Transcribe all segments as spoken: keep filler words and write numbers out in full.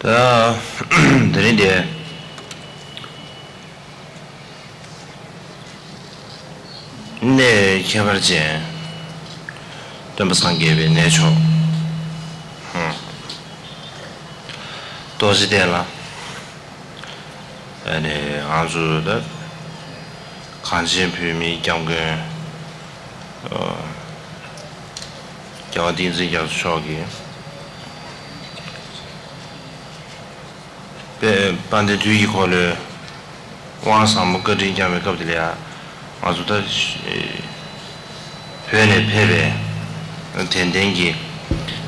ད་དེ་རིང་དེ་གནས་ཁྱད་པར་ཅན། སྟོན་པ་སངས་རྒྱས་པའི་གནས་མཆོག་ཧུམ། རྡོ་རྗེ་གདན་ལ། ཨ་ནི་ང་ཚོ་ད་གངས་ཅན་བོད་མིའི་སྐྱབས་མགོན། ཨ། རྒྱལ་བ་བསྟན་འཛིན་རྒྱ་མཚོ་མཆོག་གིས། དཔལ་དཔལ་ལྡན་དུས་ཀྱི་འཁོར་ལོའི་དབང་བཟང་པོ་བཀའ་དྲིན་བསྐྱངས་པའི་སྐབས་དེ་ལ་ཡང་ང་ཚོ་ད་བོད་ནས་ཕེབས་པའི་དད་ལྡན་གྱི་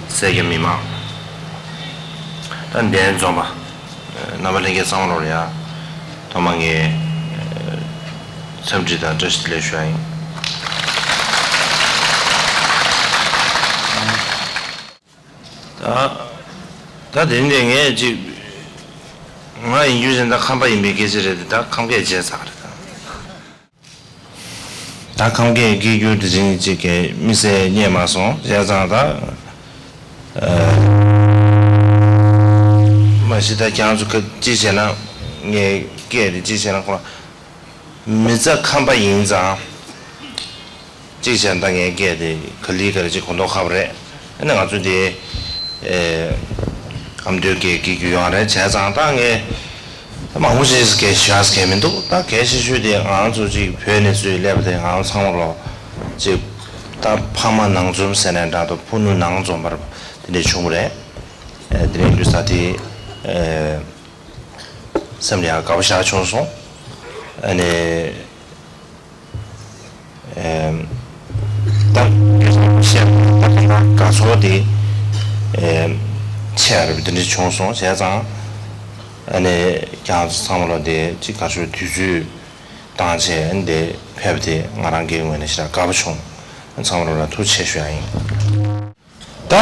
སེར་སྐྱ་མི་མང་། ད་འདན་འཛོམས་པ་རྣམ་པ་ལྷན་རྒྱས་ཚང་མ་ལོར་ཡང་ཐོག་མ་ངས་འཚམས་འདྲི་དང་བཀྲ་ཤིས་བདེ་ལེགས་ཞུ་ཡ་ཡིན། ད་ད་དེ་ནས་ངས་ཅིག་ང་ཡིན་རྒྱུ་ཅན་ད་ཁམས་པ་ཡིན་པའི་སྐད་ཆ་རེད་དེ། ད་ཁམས་སྐད་བརྗེད་ཚར་རེད་ད། ད་ཁམས་སྐད་སྐད་སྒྱུར་དེ་རིང་ཅིག་གི་དམིགས་བསལ་རྙེད་མ་སོང་བྱས་ཙང་ད། ཨ། མ་གཞི་ད་ཁྱེད་རང་ཚོ་ཅིག་བྱས་ན་ངའི་སྐད་དེ་ཅིག་བྱས་ན་ཁོ་མི་རྩ་ཁམས་པ་ཡིན་ཙང་། གཅིག་བྱས་ན་ད་ངའི་སྐད་དེ་ག་ལེ་ག་ལེ་ཅིག་གོ་མདོག་ཁ་པོ་རེད། ཨ་ནི་ང་ཚོ་དེ་ཨེ་ཨ་མདོའི་སྐད་སྐད་སྒྱུར་ཡོང་རེད་བྱས་ཙང་ད་ངས་ད་མང་པོ་ཞིག་སྐད་ཞུ་ཡག་གི་མི་འདུག་ད་གལ་ཆེ་ཤོས་དེ་ང་ཚོ་ཅིག་བོད་ནས་ཚུར་སླེབས་པ་དེ་ང་ཚོ་ཚང་མ་ལོ་ཅིག་ད་ཕ་མ་ནང་འཛོམས་ཟེར་ནའི་འདྲ་འདུག་ཕུ་ནུ་ནང་འཛོམས་པར་དེ་འདྲས་བྱུང་བ་རེད། ཨེ་དེ་རིང་དུས་ས་དེ་ཨེ། སེམས་ལ་ཡང་དགའ་པོ་ཞེ་དྲག་བྱུང་སོང་། ཨ་ནི། ཨེམ། ད་བཤད་པ་དགའ་ཚོར་དེ་ཨེམ་ཆེ་བ་རེད་པ་འདི་འདྲ་བྱུང་སོང་བྱས་ཙང་། ཨ་ནི་ཁྱེད་རང་ཚོ་ཚང་མ་ལ་དེ་གཅིག་ག་ཚོད་དུས་ཚོད་བཏང་བྱས་ཨ་ནི་དེ་ཕེབས་དེ་ང་རང་གི་ངོས་ནས་ཞེ་དྲག་དགའ་པོ་བྱུང་། ཚང་མ་ལ་ཐུགས་རྗེ་ཆེ་ཞུ་ཡ་ཡིན། ད་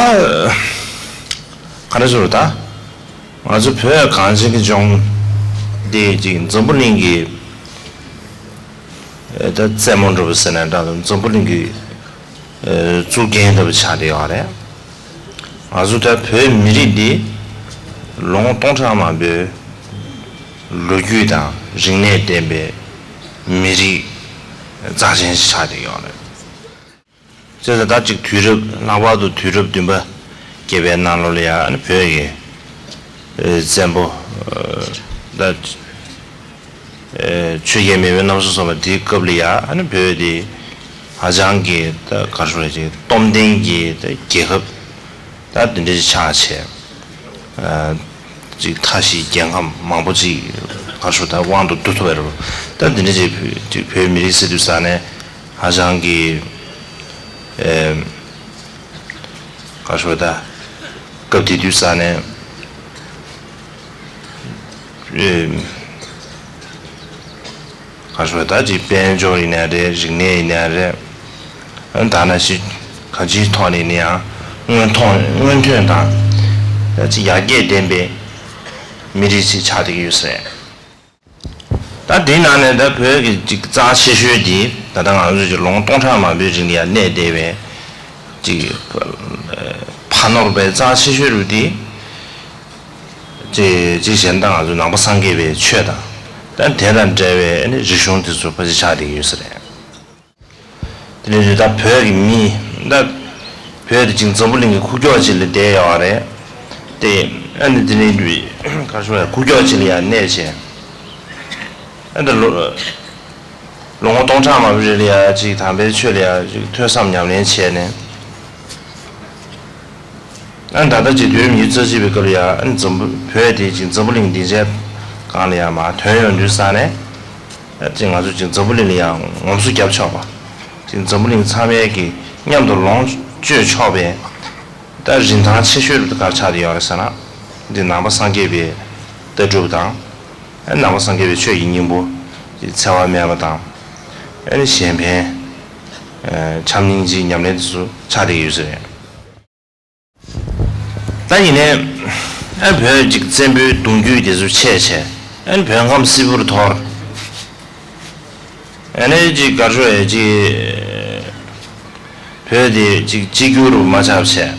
ག་རེ་ཟེར་ད། ང་ཚོ་བོད་གངས་ཅན་གྱི་ལྗོངས་འདི་ཅིག་འཛམ་བུ་གླིང་གི་ད་རྩེ་མོ་འདྲ་པོ་ཟེར་ན་འདྲ་འཛམ་བུ་གླིང་གི་གཙུག་རྒྱན་འདྲ་པོ་ཆགས་བསྡད་ཡོད་རེད། ང་ཚོ་ད་བོད་མི་རིགས་འདི་ལོ་ངོ་སྟོང་ཕྲག་མང་པོའི་ལོ་རྒྱུས་དང་རིག་གནས་ལྡན་པའི་མི་རིགས་རྩ་ཆེན་ཞིག་ཆགས་བསྡད་ཡོད་རེད། བྱས་ཙང་ད་ཅིག་དུས་རབས་ལྷག་པར་དུ་དུས་རབས་བདུན་པ་བརྒྱད་པའི་ནང་ལོགས་ལ་ཡང་ཨ་ནི་བོད་ཀྱི་ཨེ་བཙན་པོ་ཨེ་ད་ཨེ་ཆོས་རྒྱལ་མེས་དབོན་རྣམ་གསུམ་ཚོགས་པ་དེའི་སྐབས་ལ་ཡང་ཨ་ནི་བོད་དེ་ཧ་ཅང་གི་ད་ག་རེ་ཞུ་དགོས་རེད་ཅིག་སྟོབས་ལྡན་གྱི་ད་རྒྱལ་ཁབ་ད་དེ་འདྲ་ཞིག་ཆགས་བྱས། ཨ་ཅིག་མཐའ་བཞིའི་རྒྱལ་ཁམས་མང་པོ་ཅིག་ག་རེ་ཞུ་ད་དབང་དུ་བསྡུ་ཐུབ་པ་རེད། ད་འདི་འདྲ་ཅིག་བོད་ཅིག་བོད་མི་རིགས་ཟེར་དུས་ཙ་ནས་ཧ་ཅང་གི་ཨེ་ག་རེ་ཞུ་ད་སྐབས་དེ་དུས་ཙ་ནས་ཨེ། ག་རེ་ཟེར་ད་ཅིག་དཔལ་འབྱོར་ཡིན་ནའི་རེད། རིག་གནས་ཡིན་ནའི་རེད། ཨ་ད་ནང་བཞིན་གང་ཅིའི་ཐོག་ནས་ཡིན་ན་ཡང་སྔོན་ཐོན་སྔོན་ཐོན་དང་ད་ཅིག་ཡར་རྒྱས་ལྡན་པའི་མི་རིགས་ཅིག་ཆགས་བསྡད་ཀྱི་ཡོད་ས་རེད། ད་དེའི་ནང་ནས་ད་བོད་ཀྱི་ཅིག་རྩ་ཆེ་ཤོས་དེ་ད་ལྟ་ང་ཚོ་ཅིག་ལོ་ངོ་སྟོང་ཕྲག་མང་པོའི་རིང་ལ་ཡང་གནས་བསྡད་པའི་ཅིག་ཕ་ནོར་བའི་རྩ་ཆེ་ཤོས་རུ་དེ། ཅེས་ཅེས་གཞན་དང་ང་ཚོ་ནང་པ་སངས་རྒྱས་པའི་ཆོས་དང་། ད་དེ་དང་འབྲེལ་བའི་ཨ་ནི་རིག་གཞུང་དེ་ཚོ་ཕལ་ཆེར་ཆགས་བསྡད་ཀྱི་ཡོད་ས་རེད། དེ་ནས་ད་བོད་ཀྱི་མི་ད་བོད་དེ་ཅིག་འཛམ་བུ་གླིང་གི་ཁུག་ཀྱོག་ཅིག་ལ་བསྡད་ཡོད་རེད། དེ་ཨ་ནི་དེ་ནས་ག་རེ་ཞུ་བ་ཁུག་ཀྱོག་ཅིག་ལ་ཡང་གནས་བྱས། ཨ་ནི་ལོ་ལོ་ངོ་སྟོང་ཕྲག་མང་པོའི་རིང་ལ་ཡང་ཅིག་དམ་པའི་ཆོས་ལ་ཡང་ཅིག་ཐོས་བསམ་ཉམས་ལེན་བྱས་ནས། ཨ་ནི་ད་ལྟ་ཅིག་དུས་རབས་ཉི་ཤུ་རྩ་གཅིག་པའི་སྐབས་ལ་ཡང་ཨ་ནི་འཛམ་བུ་བོད་དེ་ཅིག་འཛམ་བུ་གླིང་སྡིངས་ཆའི་སྒང་ལ་ཡང་མར་ཐོན་ཡོང་དུས་ཙ་ནས་ཨ་ཅིག་ང་ཚོ་ཅིག་འཛམ་བུ་གླིང་ལ་ཡང་ངོམ་སོ་བརྒྱབ་ཆོག་པ། ཅིག་འཛམ་བུ་གླིང་ཚང་མས་ཀྱི་མཉམ་དུ་ལོངས་སྤྱོད་ཆོག་པའི་ད་རིན་ཐང་ཆེ་ཤོས་རུ་ག་རེ་ཆགས་བསྡད་ཡོད་རེད་ཟེར་ན། འདི་ནང་པ་སངས་རྒྱས་པའི་ལྟ་གྲུབ་དང་། ཨ་ནི་ནང་པ་སངས་རྒྱས་པའི་ཆོས་ཀྱི་སྙིང་པོ་ཅིག་འཚེ་བ་མེད་པ་དང་། ཨ་ནི་གཞན་ཕན་ཨ་བྱམས་སྙིང་རྗེའི་ཉམས་ལེན་དེ་ཚོ་ཆགས་བསྡད་ཡོད་ས་རེད། ད་ཡིན་ནའི་ཨ་བོད་ཅིག་བཙན་པོའི་གདུང་རྒྱུད་དེ་ཚོ་ཆད་བྱས་ཨ་ནི་བོད་ཁམས་སིལ་བུར་འཐོར། ཨ་ནི་ཅིག་ག་རེ་ཞུ་ཅིག་བོད་དེ་ཅིག་གཅིག་གྱུར་རུ་མ་ཆགས་བྱས།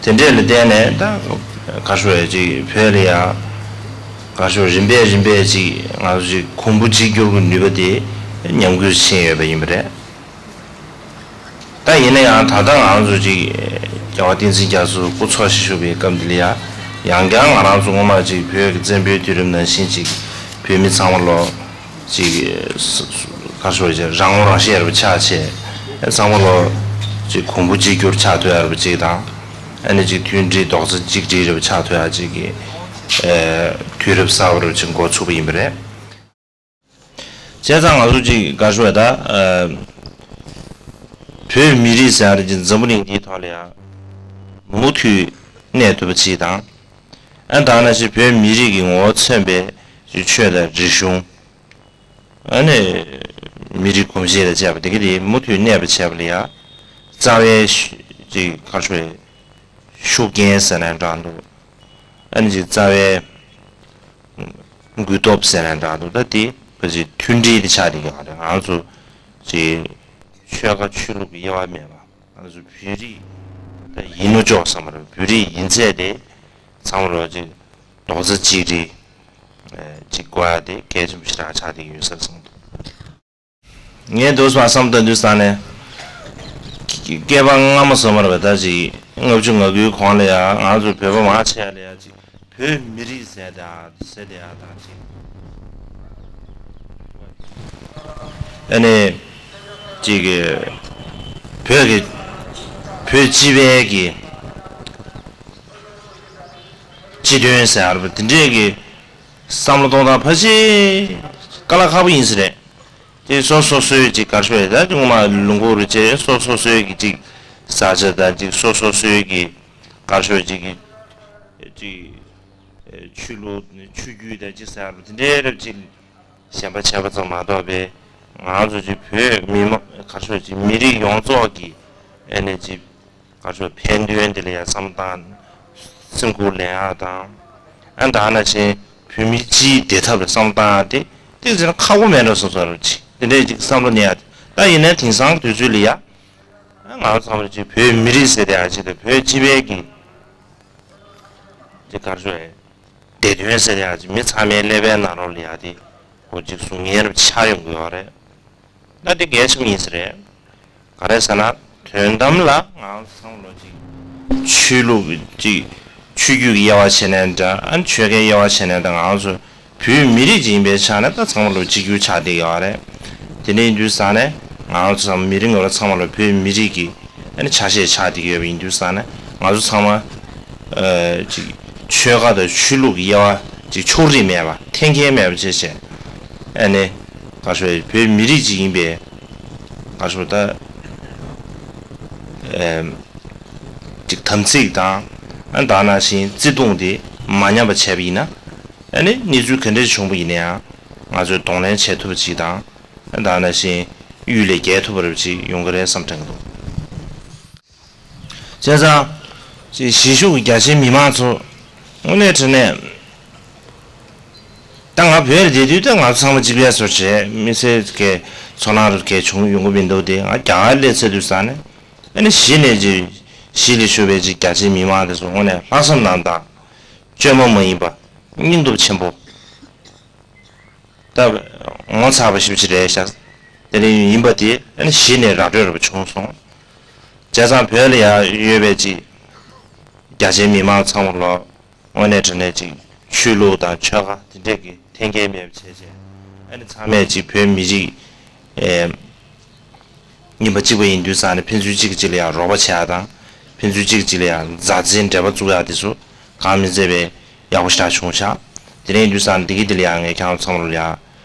དེ་འདྲས་ལ་བརྟེན་ནས་ད་ ག་ཤོ་ཡ་ཅིག་བོད་ལ་ཡ་ག་ཤོ་རིམ་པས་རིམ་པས་ཅིག་ང་ཚོ་ཅིག་གོང་བུ་གཅིག་གྱུར་གྱི་ནུས་པ་དེ་ཉམས་རྒུད་ཕྱིན་ཡོད་པ་ཡིན་པ་རེད། ད་ཡིན་ན་ཡང་ད་ལྟ་ང་རང་ཚོ་ཅིག་རྒྱལ་བ་བསྟན་འཛིན་རྒྱ་མཚོ་སྐུ་འཚོ་ཞིང་བཞུགས་པའི་སྐབས་འདི་ལ་ཡ་ཡང་བསྐྱར་ང་རང་ཚོ་སྔོན་མ་ཅིག་བོད་ཀྱི་བཙན་པོའི་དུས་རིམ་ནང་བཞིན་ཅིག་བོད་མི་ཚང་མ་ལོ་ཅིག་ག་ཤོ་ཅིག་རང་ངོ་རང་ཤེས་རབ་ཆགས་ཆེ་ཚང་མ་ལོ་ཅིག་གོང་བུ་གཅིག་གྱུར་ཆགས་ཐུབ་ཡ་རབ་ཅིག་དང་། ཨ་ནི་ཅིག་མཐུན་སྒྲིལ་རྡོག་རྩ་གཅིག་སྒྲིལ་རབ་ཆགས་ཐུབ་ཡ་ཅིག་གི་ཨེ་དུས་རབས་གསར་པ་རབ་ཅིག་འགོ་ཚུགས་པ་ཡིན་པ་རེད། བྱས་ཙང་ང་ཚོ་ཅིག་ག་ཤོ་ད་ཨ་བོད་མི་རིགས་ཟེར་ཡ་ཅིག་འཛམ་བུ་གླིང་འདིའི་ཐོག་ལ་ཡ་མུ་མཐུད་གནས་ཐུབ་པ་ཅིག་དང་། ཨ་ད་ནང་བཞིན་བོད་མི་རིགས་ཀྱི་ངོ་བོ་མཚོན་པའི་ཅིག་ཆོས་དང་རིག་གཞུང་། ཨ་ནི་མི་རིགས་གོམས་གཤིས་དང་བཅས་པ་དེ་ག་དེ་མུ་མཐུད་གནས་པ་བྱས་པ་ལ་ཡ་རྩ་བའི་ཤུ་ཅིག་ག་ཤོ་ཤུགས་རྐྱེན་ཟེར་ན་འདྲ་འདུག་ཨ་ནི་ཅིག་རྩ་བའི་འགུལ་སྟོབས་ཟེར་ན་འདྲ་འདུག་ད་དེ་ཕལ་ཆེར་མཐུན་སྒྲིལ་དེ་ཆགས་བསྡད་ཀྱི་ཡོད་རེད། ང་ཚོ་ཅིག་ཆོལ་ཁ་ཆོས་ལུགས་ཀྱི་དབྱེ་བ་མེད་པ། ང་ཚོ་བོད་རིགས་ད་ཡིན་ནོ་ཅོག་བསམ་པ་རེད། བོད་རིགས་ཡིན་ཚད་དེ་ཚང་མ་ལོ་ཅིག་རྡོག་རྩ་གཅིག་སྒྲིལ་ཅིག་དགོས་ཡ་དེ་གལ་ཆེན་པོ་ཞེ་དྲག་ཆགས་བསྡད་ཀྱི་ཡོད་ས་བསམ་འདུག་ངས་འདུག་སེ་བསམ་བཏང་དུས་ཙང་ནས། སྐྱེས་པ་སྔ་མ་སོ་མར་བ་ད་ཅིག་ལྔ་བཅུ་ང་དགུའི་གོང་ལ་ཡང་ང་ཚོ་བོད་པ་མང་ཆེ་བ་ལ་ཡང་ཅིག་བོད་མི་རིགས་ཟེར་དེ་ཨ་ཟེར་དེ་ཨ་དང་ཅིག་ཨ་ནི་ཅིག་བོད་ཀྱི་བོད་སྤྱི་པའི་གི་སྤྱི་དོན་ཟེར་ཨ་ར་བ་དེ་འདྲས་ཀྱི་བསམ་བློ་གཏོང་སྟངས་ཕལ་ཆེར་དཀའ་ལས་ཁག་པོ་ཡིན་ས་རེད། དེ་སོ་སོ་སོའི་ཅིག་ག་རེ་ཞུ་དགོས་རེད། ད་ཅིག་སྔོན་མ་ལུང་ཁུག་རུ་བྱས་སོ་སོ་སོའི་གི་ཅིག་ས་ཆ་དང་ཅིག་སོ་སོ་སོའི་གི་ག་རེ་ཞུ་ཅིག་གི་ཅིག་ཆོས་ལུགས་ཆོས་བརྒྱུད་དང་ཅིག་ཟེར་རུ་དེ་འདྲའི་རབ་ཅིག་ཞེན་པ་བྱས་པ་ཙམ་མ་གཏོགས་པའི་ང་ཚོ་ཅིག་བོད་མི་མང་ག་རེ་ཞུ་ཅིག་མི་རིགས་ཡོངས་རྫོགས་ཀྱི་ཨེ་ནས་ཅིག་ག་ཚོད་ཕན་དོན་དེ་ལ་ཡང་བསམ་བཏང་སེམས་ཁུར་ལེན་ཡག་དང་། ཨ་ད་ནང་བཞིན་བོད་མི་སྤྱིའི་བདེ་ཐབས་ལ་བསམ་བཏང་ཡག་དེ་ཏིག་ཙམ་ཁག་པོ་མེད་འགྲོ་སོང་ས་རུ་ཅིག་དེ་འདྲའི་ཅིག་བསམ་བློ་ནས་ཡག་ད་ཡིན་ནའི་དེང་སང་དུས་ཚོད་ལ་ཡ་ང་ཚོ་ཚང་མ་ཅིག་བོད་མི་རིགས་ཟེར་དེ་ཡག་ཅིག་དང་བོད་སྤྱི་པའི་གི་ཅིག་ག་ཚོད་བདེ་དོན་ཟེར་དེ་ཡག་ཅིག་མི་ཚང་མའི་ཀླད་པའི་ནང་ལོགས་ལ་ཡ་དེ་འོ་ཅིག་གཟུགས་བརྙན་རུ་ཆགས་ཡོང་གི་ཡོད་རེད། ད་དེ་གལ་ཆེན་པོ་ཡིན་ས་རེད། ག་རེ་ཟེར་ན་དོན་དམ་ལ་ང་ཚོ་ཚང་མ་ལོ་གཅིག་ཆོས་ལུགས་ཀྱི་ཆོས་བརྒྱུད་ཀྱི་དབྱེ་བ་ཕྱེ་ནས་འདྲ་ཨ་ནི་ཆོལ་ཁའི་དབྱེ་བ་ཕྱེ་ནས་འདྲ་ང་ཚོ་བོད་མི་རིགས་ཅིག་ཡིན་པའི་ཆ་ནས་ད་ཚང་མ་ལོ་གཅིག་གྱུར་ཆགས་བསྡད་ཡོད་རེད། དེ་འདྲ་ཡིན་དུས་ཙང་ནས་ང་ཚོ་ཚང་མ་མི་རིགས་ངོ་ལ་ཚང་མ་ལོ་བོད་མི་རིགས་ཀྱི་ཨ་ནི་ཆ་ཤས་ཆགས་བསྡད་ཀྱི་ཡོད་པ་ཡིན་དུས་ཙང་ནས་ང་ཚོ་ཚང་མ་ཨ་ཅིག་ཆོལ་ཁ་དང་ཆོས་ལུགས་ཀྱི་དབྱེ་བ་ཅིག་ཕྱོགས་རིས་མེད་པ་འཐེན་འཁྱེར་མེད་པ་བྱས་བྱས་ཨ་ནི་ག་ཚོད་བོད་མི་རིགས་ཅིག་ཡིན་པའི་ག་ཚོད་ད། ཨེམ། ཅིག་དམ་ཚིག་དང་ཨ་ད་ནང་བཞིན་བརྩེ་དུང་དེ་མ་ཉམས་པ་བྱས་པ་ཡིན་ན་ཨ་ནི་གནས་ཚུལ་ག་འདྲ་བྱུང་བ་ཡིན་ན་ཡང་ང་ཚོས་གདོང་ལེན་བྱེད་ཐུབ་པ་ཅིག་དང་ཨ་ད་ནང་བཞིན་གཡུལ་ལས་རྒྱལ་ཐུབ་པ་རེ་ཅིག་ཡོང་གི་རེད་བསམ་དྲན་གྱི་འདུག་བྱས་ཙང་ཅིག་གཞིས་བཞུགས་ཀྱི་རྒྱ་ཆེའི་མི་མང་ཚོ་དངོས་གནས་དྲང་གནས་ད་ང་བོད་ལ་བསྡད་དུས་ད་ང་ཚོ་ཚང་མ་གཅིག་པའི་བཟོ་བྱས་མི་ཚེ་གའི་ཚོར་སྣང་རུ་གའི་བྱུང་ཡོང་གི་མི་འདུག་དེ་ང་རྒྱ་གར་སླེབས་ཚར་དུས་ཙང་ནས། ཨ་ནི་གཞི་ནས་ཀྱི་གཞིས་ལ་བཞུགས་པའི་ཀྱི་རྒྱ་ཆེའི་མི་མང་དེ་ཚོ་དངོས་གནས་ལྷག་བསམ་རྣམ་དག་བཅོས་མ་མ་ཡིན་པ་སྙིང་སྟོབས་ཆེན་པོ་ད་ངོ་མཚར་བ་ཞེ་པོ་ཅིག་རེད་ཤག་དེ་འདྲ་ཡིན་པ་དེ་ཨ་ནི་གཞི་ནས་ར་སྤྲོད་ར་བ་བྱུང་སོང་། བྱས་ཙང་བོད་ལ་ཡང་ཡོད་པའི་ཀྱི་རྒྱ་ཆེའི་མི་མང་ཚང་མ་ལོ་དངོས་གནས་དྲང་གནས་ཅིག་ཆོས་ལུགས་དང་ཆོལ་ཁ་དེ་འདྲས་ཀྱི་འཐེན་འཁྱེར་མེད་པ་བྱས་བྱས་ཨ་ནི་ཚང་མས་ཅིག་བོད་མི་རིགས་ཨེ། ཡིན་པ་གཅིག་པ་ཡིན་དུས་ཙང་ནས་ཕན་ཚུན་གཅིག་གཅིག་ལ་ཡང་རོགས་པ་བྱེད་ཡག་དང་ཕན་ཚུན་གཅིག་གཅིག་ལ་ཡང་མཛའ་བརྩེའི་འབྲེལ་བ་བཙུགས་ཡག་དེ་ཚོ་གང་མི་མཛད་པའི་ཡག་པོ་ཞེ་དྲག་བྱུང་ཤག་དེ་རིང་དུས་ཙང་འདི་གི་འདི་ལ་ཡང་ངས་ཁྱེད་རང་ཚང་མ་ལ་ཡང་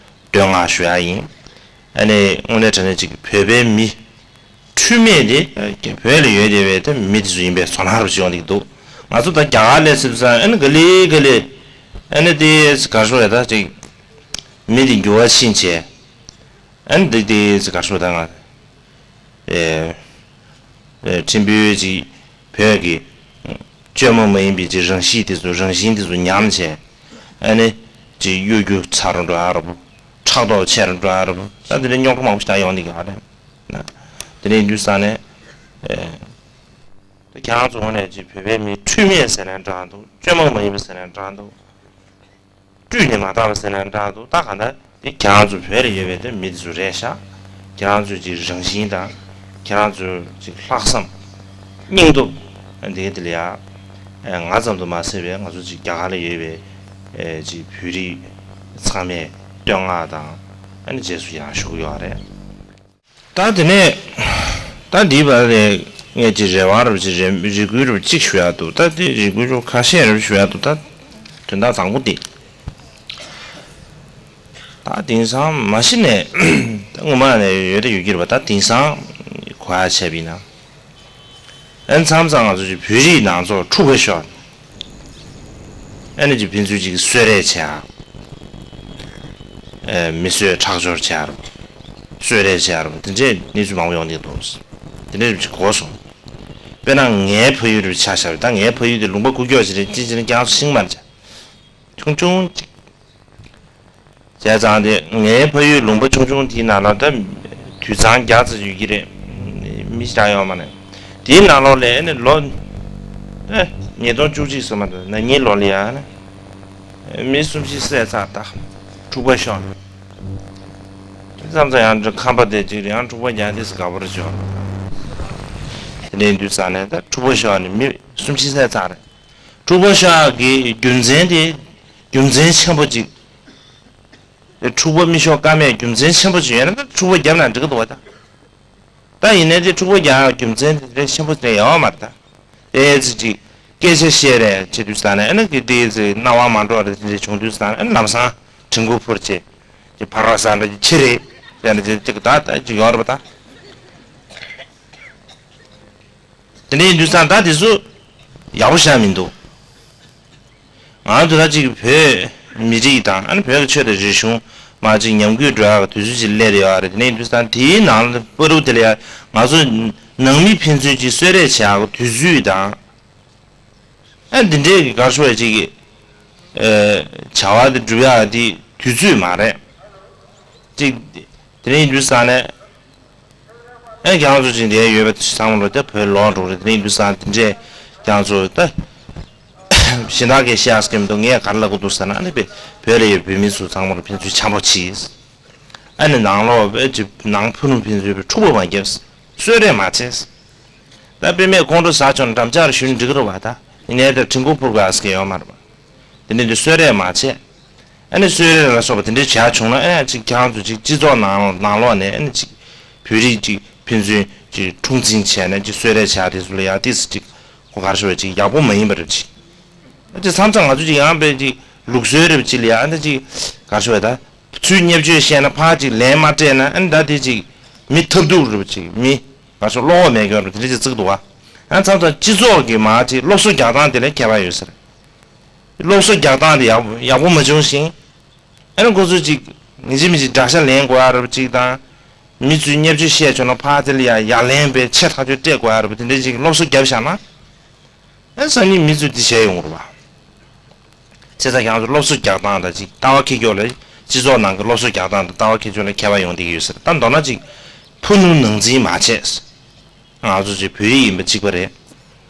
བསྟོད་བསྔགས་ཞུ་ཡག་ཡིན། ཨ་ནི་དངོས་གནས་དྲང་གནས་ཅིག་བོད་པའི་མི་འཁྲུལ་མེད་དེ་བོད་ལ་ཡོད་བསྡད་པའི་ད་མི་དེ་ཚོ་ཡིན་པའི་ཚོར་སྣང་རུ་ཅིག་ཡོང་གི་འདུག་ང་ཚོ་ད་རྒྱ་གར་སླེབས་ཚར་དུས་ཙང་ཨ་ནི་ག་ལེ་ག་ལེ་ཨ་ནི་དེ་ག་རེ་ཞུ་དགོས་རེད་ད་ཅིག་མི་དེ་འགྱུར་བ་ཕྱིན་བྱས། ཨ་ནི་འདི་འདི་ཅིག་ག་རེ་ཞུ་དགོས་ད་ང་། ཨེ། ཨེ་ཕྲན་བུ་ཅིག་བོད་ཀྱི་བཅོས་མ་མ་ཡིན་པའི་ཅིག་རང་གཤིས་དེ་ཚོ་རང་བཞིན་དེ་ཚོ་ཉམས་བྱས། ཨ་ནི་ཅིག་གཡོ་སྒྱུ་ཚ་རུ་འགྲོ་ཨ་རུ། ཕྲག་དོག་ཆེ་རུ་འགྲོ་ཨ་རུ། ད་འདི་འདྲའི་རྙོག་དྲ་མང་པོ་ཞིག་ད་ཡོང་འདི་ག་རེད། དེ་ནས་འདུག་ས་ནས། ཨེ། ཁྱེད་རང་ཚོ་ངོས་ནས་ཅིག་བོད་པའི་མི་འཁྲུལ་མེད་ཟེར་ནའི་འདྲ་འདུག་སྐྱོན་མང་མ་ཡིན་པ་ཟེར་ནའི་འདྲ་འདུག་སྤྲུལ་ནས་མ་བཏང་བ་ཟེར་ནའི་འདྲ་འདུག་ད་གང་ལྟར་དེ་ཁྱེད་རང་ཚོ་བོད་ལ་ཡོད་པའི་དེ་མི་དེ་ཚོ་རེད་ཤག་ཁྱེད་རང་ཚོའི་ཅིག་རང་བཞིན་དང་ཁྱེད་རང་ཚོའི་ཅིག་ལྷག་བསམ་སྙིང་སྟོབས་འདི་དེ་ལ་ཡ་ང་ཙམ་དུ་མ་ཟད་པའི་ང་ཚོ་ཅིག་རྒྱ་གར་ལ་ཡོད་པའི་ཅིག་བོད་རིགས་ཚང་མས་བསྟོད་བསྔགས་དང་ཨ་ནི་རྗེས་སུ་ཡང་ཞུ་གི་ཡོད་རེད། ད་དེ་ནས་ད་འདིའི་བར་ལས་ངས་ཀྱི་རེ་བ་རབ་ཀྱི་རེ་རེ་སྐུལ་རབ་གཅིག་ཞུ་ཡག་འདུག་ད་དེ་རེ་སྐུལ་རབ་ཁ་ཤས་རབ་ཞུ་ཡག་འདུག་ད་དོན་དག་དང་པོ་དེ། ད་དེང་སང་མ་གཞི་ནས་ད་སྔོན་མ་ནས་ཡོད་ད་ཡོད་ཀྱི་རེད་པ། ད་དེང་སང་གོ་ཡག་བྱས་པ་ཡིན་ན། ཨ་ནི་མཚམས་མཚམས་ང་ཚོ་ཅིག་བོད་རིགས་ནང་ཚོགས་འཁྲུག་པ་ཤོར། ཨ་ནི་ཅིག་ཕན་ཚུན་ཅིག་གསོད་རེས་བྱེད་ཡ། ཨེ་མི་གསོད་ཁྲག་སྦྱོར་བྱེད་ཡ་རུ། གསོད་རེས་བྱེད་ཡ་རུ་དེ་འདྲའི་གནས་ཚུལ་མང་པོ་ཡོང་གི་འདུག་དེ་འདྲའི་ཅིག་གོ་སོང་། དཔེར་ན་ངའི་ཕ་ཡུལ་རུ་ཆ་བཞག་པ་ད་ངའི་ཕ་ཡུལ་དེ་ལུང་པ་ཀུ་ཀྱོག་ཅིག་རེད། ཅི་ཅི་ནས་ཀྱང་ཤིང་མར་བྱ། ཆུང་ཆུང་ཅིག་བྱས་ཙང་དེ་ངའི་ཕ་ཡུལ་ལུང་པ་ཆུང་ཆུང་དེའི་ནང་ལ་ད་དུད་ཚང་བརྒྱ་ཙམ་ཡོད་ཀྱི་རེད། མི་ཞིག་ཀྱང་ཡོད་མ་རེད། དེའི་ནང་ལོགས་ལ་ཨ་ནི་ལོ་ཨེ་ཉིས་སྟོང་བཅུ་གཅིག་སོང་མ་གཏོགས་ན་ནིང་ལོ་ལ་ཡ་ཨ་ནི་མི་གསུམ་བཞི་བསད་ཚར། ད་འཁྲུག་པ་ཤོར། མཚམས་མཚམས་ཡང་ཁམས་པ་དེ་གཅིག་རེད། ཡང་འཁྲུག་པ་རྒྱག་དེ་སུ་དགའ་པོ་རེད་ཅོ། དེ་ནས་དུས་ས་ནས་ད་འཁྲུག་པ་ཤོར་ནས་མི་གསུམ་བཞི་བསད་ཚར་རེད། འཁྲུག་པ་ཤོར་གི་རྒྱུ་མཚན་དེ་རྒྱུ་མཚན་ཆེན་པོ་གཅིག་འཁྲུག་པ་མི་ཤོར་ཀ་མེད་རྒྱུ་མཚན་ཆེན་པོ་ཅིག་ཡོད་ན་ད་འཁྲུག་པ་བརྒྱབ་ན་འགྲིག་གི་འདུག་བ། ད་ད་ཡིན་ནའི་དེ་འཁྲུག་པ་རྒྱག་རྒྱུ་མཚན་དེ་འདྲ་ཆེན་པོ་དེ་ཡོད་མ་རེད། ད་ཨེ་ཙི་ཅིག་སྐད་ཆ་བཤད་རེས་བྱེད་དུས་ས་ནས་ཨ་ནི་གི་དེ་ཙི་སྣང་བ་མ་འགྲོ་རེ་དེ་འདྲ་བྱུང་དུས་ས་ནས་ཨ་ནི་ལམ་སང་དྲན་སྐུལ་ཕུར་བྱེད་ཅིག་ཕར་བ་ས་འདྲ་ཅིག་ཕྱི་རེད་ཟེར་ནས་ཅིག་ཅིག་ད་ད་ཅིག་ཡོད་རེད་པ། ད་དེ་འདྲ་ཡིན་དུས་ས་ད་དེ་ཚོ་ཡག་པོ་ཤར་མི་འདུག་ང་ཚོ་ད་ཅིག་བོད་མི་རིགས་དང་ཨ་ནི་བོད་ཀྱི་ཆོས་དང་རིག་གཞུང་མ་ཅིག་ཉམས་རྒུད་འགྲོ་ཡག་གི་དུས་ཚོད་ཅིག་སླེབས་ཡོད་རེད། དེ་ནས་དུས་ཙང་དེའི་ནང་ལ་བར་དུ་དེ་ལ་ཡ་ང་ཚོ་ནང་མི་ཕན་ཚུན་ཅིག་གསོད་རེས་བྱེད་ཡག་གི་དུས་ཚོད་དང་ཨ་འདི་འདྲའི་གི་གར་ཤོར་བའི་ཅིག་གི་བྱ་བ་དེ་སྒྲུབ་ཡག་དེ་དུས་ཚོད་མ་རེད། ཅིག་དེ་ནས་ཡིན་དུས་ཙང་ནས། ཨེ་ཁྱེད་རང་ཚོ་ཅིག་འདིར་ཡོད་པ་ཚང་མ་ལོ་དེ་བོད་ལོག་འགྲོ་རེད། དེ་ཡིན་དུས་ཙང་དེ་འདྲས་ཁྱེད་རང་ཚོ་ད་གཞན་དག་གིས་བཤད་ཨ་སྐད་མི་འདུག་ངས་ག་རེ་ལབ་དགོས་འདུག་ཟེར་ན་ཨ་ནི་བོད་ལ་ཡོད་བོད་མི་ཚོ་ཚང་མ་ལ་ཕན་ཚུན་འཆམ་པོ་གྱིས། ཨ་ནི་ནང་ལོགས་བོད་ཀྱི་ནང་ཕུ་ནུ་ཕན་ཚུན་འཁྲུག་པ་མ་བརྒྱབ། གསོད་རེས་མ་བྱས། ད་དཔེ་མེད་ཁོང་ཁྲོ་ཟ་ཆོག་ན་འགྲམ་ལྕག་རེ་གཞུས་ན་འགྲིག་གི་རེད་བ། ད་ཡིན་ནའི་ད་དྲན་སྐུལ་ཕུར་དགོས་ཨ་སྐད་ཡོད་མ་རེད་བ། དེ་ནི་འདི་གསོད་རེས་མ་བྱས། ཨ་ནི་གསོད་རེས་ལ་སོགས་པ་དེ་འདྲའི་བྱས་བྱུང་ན་ཨ་ནི་ཅིག་ཁྱེད་རང་ཚོ་ཅིག་སྤྱི་ཚོགས་ནང་ནང་ལོགས་ནས་ཨ་ནི་ཅིག་བོད་རིགས་ཅིག་ཕན་ཚུན་ཅིག་འཁྲུག་འཛིང་བྱས་ནས་ཅིག་གསོད་རེས་བྱས་དེ་ཚོ་ལ་ཡང་ཏིས་ཅིག་གོ་གར་ཤོར་བ་ཅིག་ཡག་པོ་མ་ཡིན་པ་རེད་ཅིག་ཨ་ཅིག་མཚམས་མཚམས་ང་ཚོ་ཅིག་ཡང་པའི་ཅིག་ལུགས་སྲོལ་རེད་པ་ཅིག་ལ་ཡང་ཨ་ནི་ཅིག་གར་ཤོར་བ་ད་ཚུར་བརྙས་བཅོས་བཤད་ན་ཕར་ཅིག་ལན་མ་སྤྲད་ན་ཨ་ནི་ད་དེ་ཅིག་མི་ཐབས་སྡུག་རེད་པ་ཅིག་མི་གར་ཤོར་བློ་ཁོག་མེད་མཁན་རེད་པ་དེ་འདྲ་ཅིག་བརྩི་གི་འདུག་བ། ཡང་མཚམས་མཚམས་སྤྱི་ཚོགས་ཀྱི་མ་ཅིག་སློབ་གསོ་རྒྱག་སྟངས་དེ་ལ་ཁྱད་པར་ཡོད་ས་རེད། སློབ་གསོ་རྒྱག་སྟངས་དེ་ཡག་ཡག་པོ་མ་བྱུང་ཞིང་། ཨ་ནི་ཁོ་ཚོས་ཅིག་ངེས་ཅན་མི་ཅིག་དགྲ་ཤ་ལེན་དགོས་ཡ་རབ་ཅིག་དང་། མི་ཚོས་བརྙས་བཅོས་བཤད་བྱུང་ན་ཕར་དེ་ལ་ཡ་ཡ་ལན་པའི་ཆེ་ཐག་ཆོད་སྤྲད་དགོས་ཡ་རབ་དེ་འདྲའི་ཅིག་སློབ་གསོ་བརྒྱབ་བཞག་ན། ཨ་སང་ཉིན་མི་ཚོས་འདི་བྱས་ཡོང་རུ་བ། བྱས་ཙང་ཁྱེད་ཚོ་སློབ་གསོ་རྒྱག་སྟངས་དང་ཅིག་ལྟ་བ་ཁྱེར་ཁྱོག་ལ་སྤྱི་ཚོགས་ནང་གི་སློབ་གསོ་རྒྱག་སྟངས་དང་ལྟ་བ་ཁྱེར་ཁྱོག་ལ་ཁྱད་པར་ཡོང་བསྡད་ཀྱི་ཡོད་ཟེར། ད་མདོར་ན་ཅིག་ཕུ་ནུ་ནང་འཛིང་མ་བྱས། ང་ཚོ་ཅིག་བོད་རིགས་ཡིན་པ་གཅིག་པ་རེད།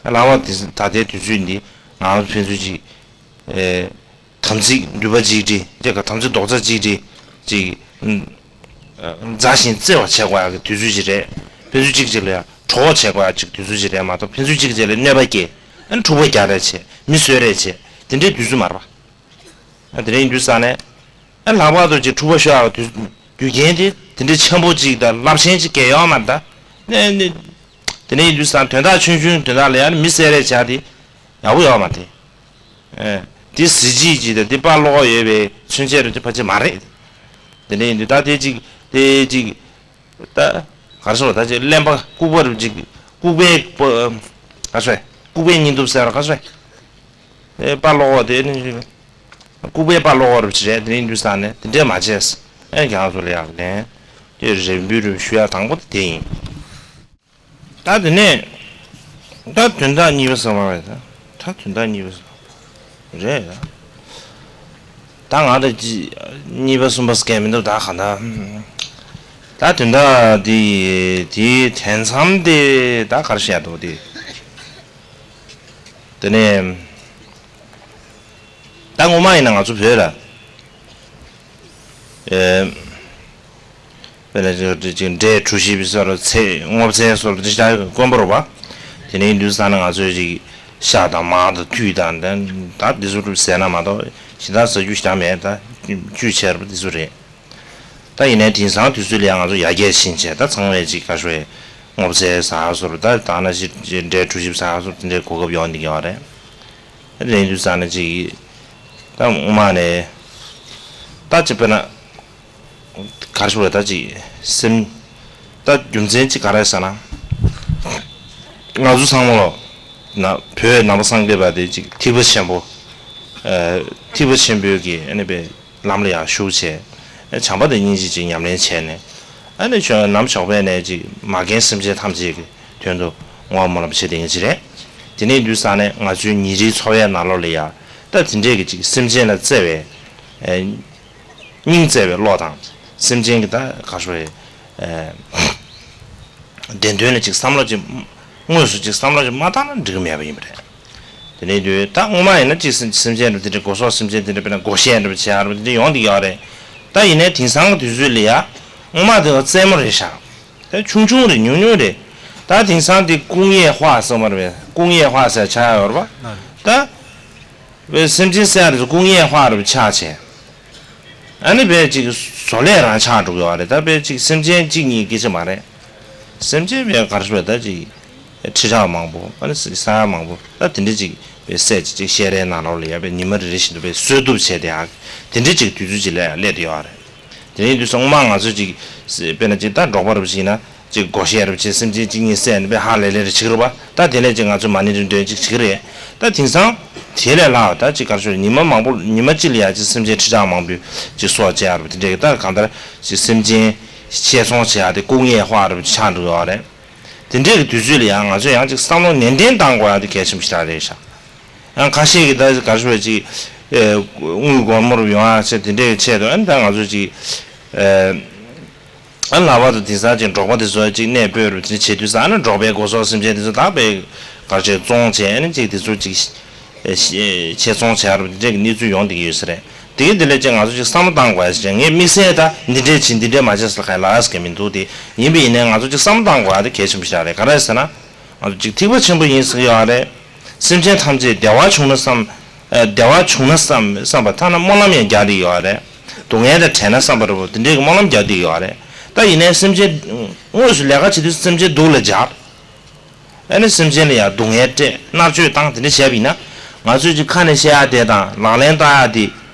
ལྷག་པར་དེ་ད་ལྟའི་དུས་ཚོད་འདི་ང་ཚོ་ཕན་ཚུན་ཅིག་ཨེ་དམ་ཚིག་མདུད་པ་གཅིག་སྒྲིལ་ཅེས་དམ་ཚིག་རྡོག་རྩ་གཅིག་སྒྲིལ་ཅིག་མཛའ་ཞིང་བརྩེ་བ་བྱེད་དགོས་ཡག་གི་དུས་ཚོད་ཅིག་རེད། ཕན་ཚུན་གཅིག་གཅིག་ལ་ཡང་གྲོགས་བྱེད་དགོས་ཡག་ཅིག་དུས་ཚོད་ཅིག་རེད་མ་གཏོགས་ཕན་ཚུན་གཅིག་གཅིག་ལ་གནོད་པ་སྐྱེལ། ཨ་ནི་འཁྲུག་པ་རྒྱག་རེས་བྱེད། མི་གསོད་རེས་བྱེད། དེ་འདྲའི་དུས་ཚོད་མ་རེད་པ། ཨ་དེ་འདྲ་ཡིན་དུས་ཙང་ནས། ཨ་ལྷག་པར་དུ་ཅིག་འཁྲུག་པ་ཤོར་ཡག་དུས་རྒྱུ་རྐྱེན་དེ་དེ་འདྲའི་ཆེན་པོ་ཅིག་དང་རླབས་ཆེན་ཅིག་གས་ཡོད་མ་རེད་ད། ནས་ནས། དེ་འདྲ་ཡིན་དུས་ཙང་དོན་དག་ཆུང་ཆུང་དོན་དག་ལ་ཡང་མི་གསོད་རེས་བྱས་དེ་ཡག་པོ་ཡོད་མ་རེད། ཨེ། དེ་གཟི་བརྗིད་ཅིག་དང་དེ་དཔའ་བློ་ཡོད་པའི་མཚོན་བྱེད་རེད་དེ་ཕལ་ཆེར་མ་རེད། དེ་འདྲ་ཡིན་དུས་ད་དེ་ཅིག་དེ་ཅིག་ད་ག་རེ་ཟེར་བ་ད་ཅིག་གླེན་པ་ལྐུགས་པ་རུ་ཅིག་ལྐུགས་པའི་པ། ག་རེ་ཟེར་ལྐུགས་པའི་སྙིང་སྟོབས་ཟེར་བ་ག་རེ་ཟེར། ཨེ་དཔའ་བློ་ཁོག་དེ་ནི་ལྐུགས་པའི་དཔའ་བློ་ཁོག་རུ་ཅིག་རེད། དེ་ནི་འདུག་ས་ནས་དེ་འདྲས་མ་བྱས། ཨེ་ཁྱེད་རང་ཚོ་ལ་ཡག་ལན་དེ་རེ་འབུལ་རུ་ཞུ་ཡག་དང་པོ་དེ་ཡིན། ད་དེ་ནས་ད་དོན་དག་གཉིས་པ་ཟེར་བ་རེད། ད་དོན་དག་གཉིས་པ་ཟེར་རེད། ད་ང་ད་ཅི་གཉིས་པ་གསུམ་པ་སྐད་མི་འདུག་ད་ག་ད། ད་དོན་དག་དེ་དེའི་དེ་མཚམས་དེ་ད་ག་རེ་བཤད་འདུག་དེ། དེ་ནས་ད་སྔོན་མ་ཡིན་ན་ང་ཚོ་བོད་ལ་ཨེ་དཔེར་ན་ཅིག་འབྲས་གྲོ་ཞིབ་སོགས་ཚལ་སྔོ་ཚལ་སོགས་དེ་ཞིག་དཀོན་པོ་རེད་པ། དེ་ནས་འདུག་ཟེར་ན་ང་ཚོས་ཅིག་ཤ་དང་མར་དང་ཐུད་དང་ད་ད་འདི་ཚོ་ཟས་ན་མ་གཏོགས་ཞེ་དྲག་ཟ་རྒྱུ་ཞེ་དྲག་མེད། ད་བཅུད་ཆེ་བ་འདི་ཚོ་རེད། ད་ཡིན་ནའི་དེང་སང་དུས་ཚོད་ལ་ཡང་ང་ཚོ་ཡར་རྒྱས་ཕྱིན་བྱས་ད་ཚང་མས་ཅིག་ག་ཞོ་ཡི་སྔོ་ཚལ་ཟ་སོར་ད་ད་ན་ཞིག་འབྲས་གྲོ་ཞིབ་ཟ་སོར་དེ་འདྲའི་གོ་སྐབས་ཡོང་འདི་ཡོད་རེད། དེ་ཡིན་དུས་ཙང་ནས་ཅིག་ད་སྔོན་མ་ནས་ད་ཅིག་དཔེར་ན་ག་ཞོ་ད་ཅིག་སེམས་ད་རྒྱུ་མཚན་ཅིག་ག་རེ་ཟེར་ན་ང་ཚོ་ཚང་མ་ལོ་ན་བོད་ནང་པ་སངས་རྒྱས་པ་དེ་ཅིག་ཐེག་པ་ཆེན་པོ་ཐེག་པ་ཆེན་པོའི་གི་ཨ་ནི་པའི་ལམ་ལ་ཡང་ཞུགས་བྱས། བྱམས་པ་དང་སྙིང་རྗེ་ཅིག་ཉམས་ལེན་བྱས་ནས། ཨ་ནི་ཆོས་ནམ་ཞོགས་པ་ནས་ཅིག་མ་རྒན་སེམས་ཅན་ཐམས་ཅད་ཀྱི་དོན་དུ་བསྔོ་བ་སྨོན་ལམ་བྱེད་བསྡད་མཁན་ཅིག་རེད། དེ་ནས་དུས་སང་ནས་ང་ཚོའི་ཉིན་རེའི་འཚོ་བའི་ནང་ལོགས་ལ་ཡང་ད་དེ་འདྲས་ཀྱི་ཅིག་སེམས་ཅན་ལ་བརྩེ་བའི་ཨེ་སྙིང་བརྩེ་བའི་བློ་དང་སེམས་ཅན་གྱི་ད་ག་ཞོ་ཨེ་བདེན་དོན་ལ་ཅིག་བསམ་བློ་ཅིག་དངོས་སུ་ཅིག་བསམ་བློ་ཅིག་མ་བཏང་ན་འགྲིག་གི་མེད་པ་ཡིན་པ་རེད། དེ་ནས་དུས་ད་སྔོན་མ་ཡིན་ན་ཅིག་སེམས་སེམས་ཅན་འདྲ་དེ་འདྲ་སྒོ་ཟོག་སེམས་ཅན་དེ་འདྲ་དཔེར་ན་སྒོ་ཤེས་འདྲ་བྱེད་ཡ་ར་དེ་འདྲ་ཡོང་འདི་ཡོད་རེད། ད་ཡིན་ནའི་དེང་སང་གི་དུས་ཚོད་ལ་ཡ་སྔོན་མ་དེ་བ་རྩེད་མོ་རེད་ཤག་ད་ཆུང་ཆུང་རེད་ཉུང་ཉུང་རེད། ད་དེང་སང་དེ་工业化བསམ་པ་རེད།工业化ཟེར་ཆགས་ཡ་ཡོད་རེད་པ། ད་བའི་སེམས་ཅན་ཟེར་ཡ་རེད་工业化རེད་ཆགས་བྱས། ཨ་ནི་བས་ཅིག་བཟོ་ལས་རང་ཆགས་འགྲོ་གི་ཡོད་རེད། ད་བས་ཅིག་སེམས་ཅན་གཅིག་གཉིས་སྐད་ཆ་མ་རེད། སེམས་ཅན་བས་གར་བས་ད་ཅིག་ཁྲི་ཕྲག་མང་པོ་ཨ་ནི་ས་ཡ་མང་པོ་ད་དེ་འདྲ་ཅིག་བས་སད་ཅིག་ཅིག་ཤེས་རའི་ནང་ལོགས་ལ་ཡ་བས་ཉི་མ་རེ་རེ་བཞིན་དུ་བས་གསོད་གཏུབ་བྱས་ཏེ་ཨ་དེ་འདྲ་ཅིག་དུས་ཚོད་ཅིག་ལ་ཡ་སླེབས་བསྡད་ཡོད་རེད། དེ་ནས་དུས་སོང་མ་ང་ཚོ་ཅིག་དཔེར་ན་ཅིག་ད་འབྲོག་པ་རུ་ཅིག་ཡིན་ན། ཅིག་སྒོ་ཤེས་རབ་ཅིག་སེམས་ཅན་གཅིག་གཉིས་བསད་ནས་དཔེ་ཧ་ལས་ལས་རེ་བྱེད་ཀྱི་རེད་པ། ད་དེ་ལས་ཅིག་ང་ཚོ་མ་ཎི་རེ་འདོན་ཅིག་བྱེད་ཀྱི་རེད། ད་དེང་སང་དེ་ལས་ལྷག་ད་ཅིག་གར་ཤོར་ཉི་མ་མང་པོ་ཉི་མ་གཅིག་ལ་ཡ་ཅིག་སེམས་ཅན་ཁྲི་ཕྲག་མང་པོ་ཅིག་སྲོག་བཅད་ཡ་རེད་པ། དེ་འདྲས་ཀྱི་ད་གང་ལྟར་ཅིག་སེམས་ཅན་ཆེད་ཚོང་བྱེད་ཡ་དེ་工业化རེད་པ་ཆགས་འགྲོ་གི་ཡོད་རེད། དེ་འདྲས་ཀྱི་དུས་ཚོད་ལ་ཡང་ང་ཚོས་ཡང་ཅིག་བསམ་བློ་ནན་ཏན་བཏང་དགོས་ཡ་དེ་གལ་ཆེན་པོ་ཞིག་རེད་ཤག་ཡང་ཁ་ཤས་ཀྱིས་ད་གར་ཤོར་ཅིག་དངུལ་སྒོར་མོ་རུ་ཡོང་ཡ་ཆེད་དེ་འདྲས་ཀྱི་ཆེད་དུ་ཨ་ནི་ད་ང་ཚོ་ཅིག་ཨ་ལྷག་པར་དུ་དེང་སང་ཅིག་འབྲོག་པ་དེ་ཚོ་ཅིག་གནས་སྤོས་རུ་དེ་བྱེད་དུས་ས་ཨ་ནི་འབྲོག་པའི་སྒོ་ཟོག་སེམས་ཅན་དེ་ཚོ་དག་པའི་གར་ཆེད་བཙོང་བྱས་ཨ་ནི་ཅིག་དེ་ཚོ་ཅིག་ཆེད་བཙོང་བྱས་རུ་དེ་འདྲའི་གནས་ཚུལ་ཡོང་བསྡད་ཀྱི་ཡོད་ས་རེད། དེ་གི་དེ་ལས་ཅིག་ང་ཚོ་ཅིག་བསམ་བློ་བཏང་དགོས་ཡ་ཞིག་རེད། ངས་དམིགས་བསལ་ད་འདི་འདྲས་བྱེད་འདི་འདྲས་མ་བྱེད་ཟེར་ག་ལ་ཨ་ཟེར་གི་མི་འདུག་དེ་ཡིན་པ་ཡིན་ནའི་ང་ཚོ་ཅིག་བསམ་བློ་བཏང་དགོས་ཡ་དེ་གལ་ཆེན་པོ་ཞིག་རེད། ག་རེ་ཟེར་ན། ང་ཚོ་ཅིག་ཐེག་པ་ཆེན་པོ་ཡིན་ཟེར་གི་ཡོད་རེད། སེམས་ཅན་ཐམས་ཅད་བདེ་བ་བྱུང་ན་བསམ། ཨ་བདེ་བ་བྱུང་ན་བསམ་བསམ་པ་ཐ་ན་སྨོན་ལམ་ཡང་རྒྱག་བསྡད་ཡོད་རེད། སྡུག་བསྔལ་དང་བྲལ་ན་བསམ་པ་རེད་པོ་དེ་འདྲའི་གི་སྨོན་ལམ་རྒྱག་བསྡད་ཡོད་རེད། ད་ཡིན་ནའི་སེམས་ཅན་དངོས་སུ་ལས་ཀ་བྱེད་དུས་སེམས་ཅན་སྡུག་ལ་སྦྱར། ཨ་ནི་སེམས་ཅན་ལ་ཡང་སྡུག་བསྔལ་སྤྲད་མནར་གཅོད་བཏང་དེ་འདྲ་བྱས་པ་ཡིན་ན། ང་ཚོས་ཅིག་ཁ་ནས་བཤད་ཡ་དེ་དང་ལག་ལེན་བསྟར་ཡ་དེ་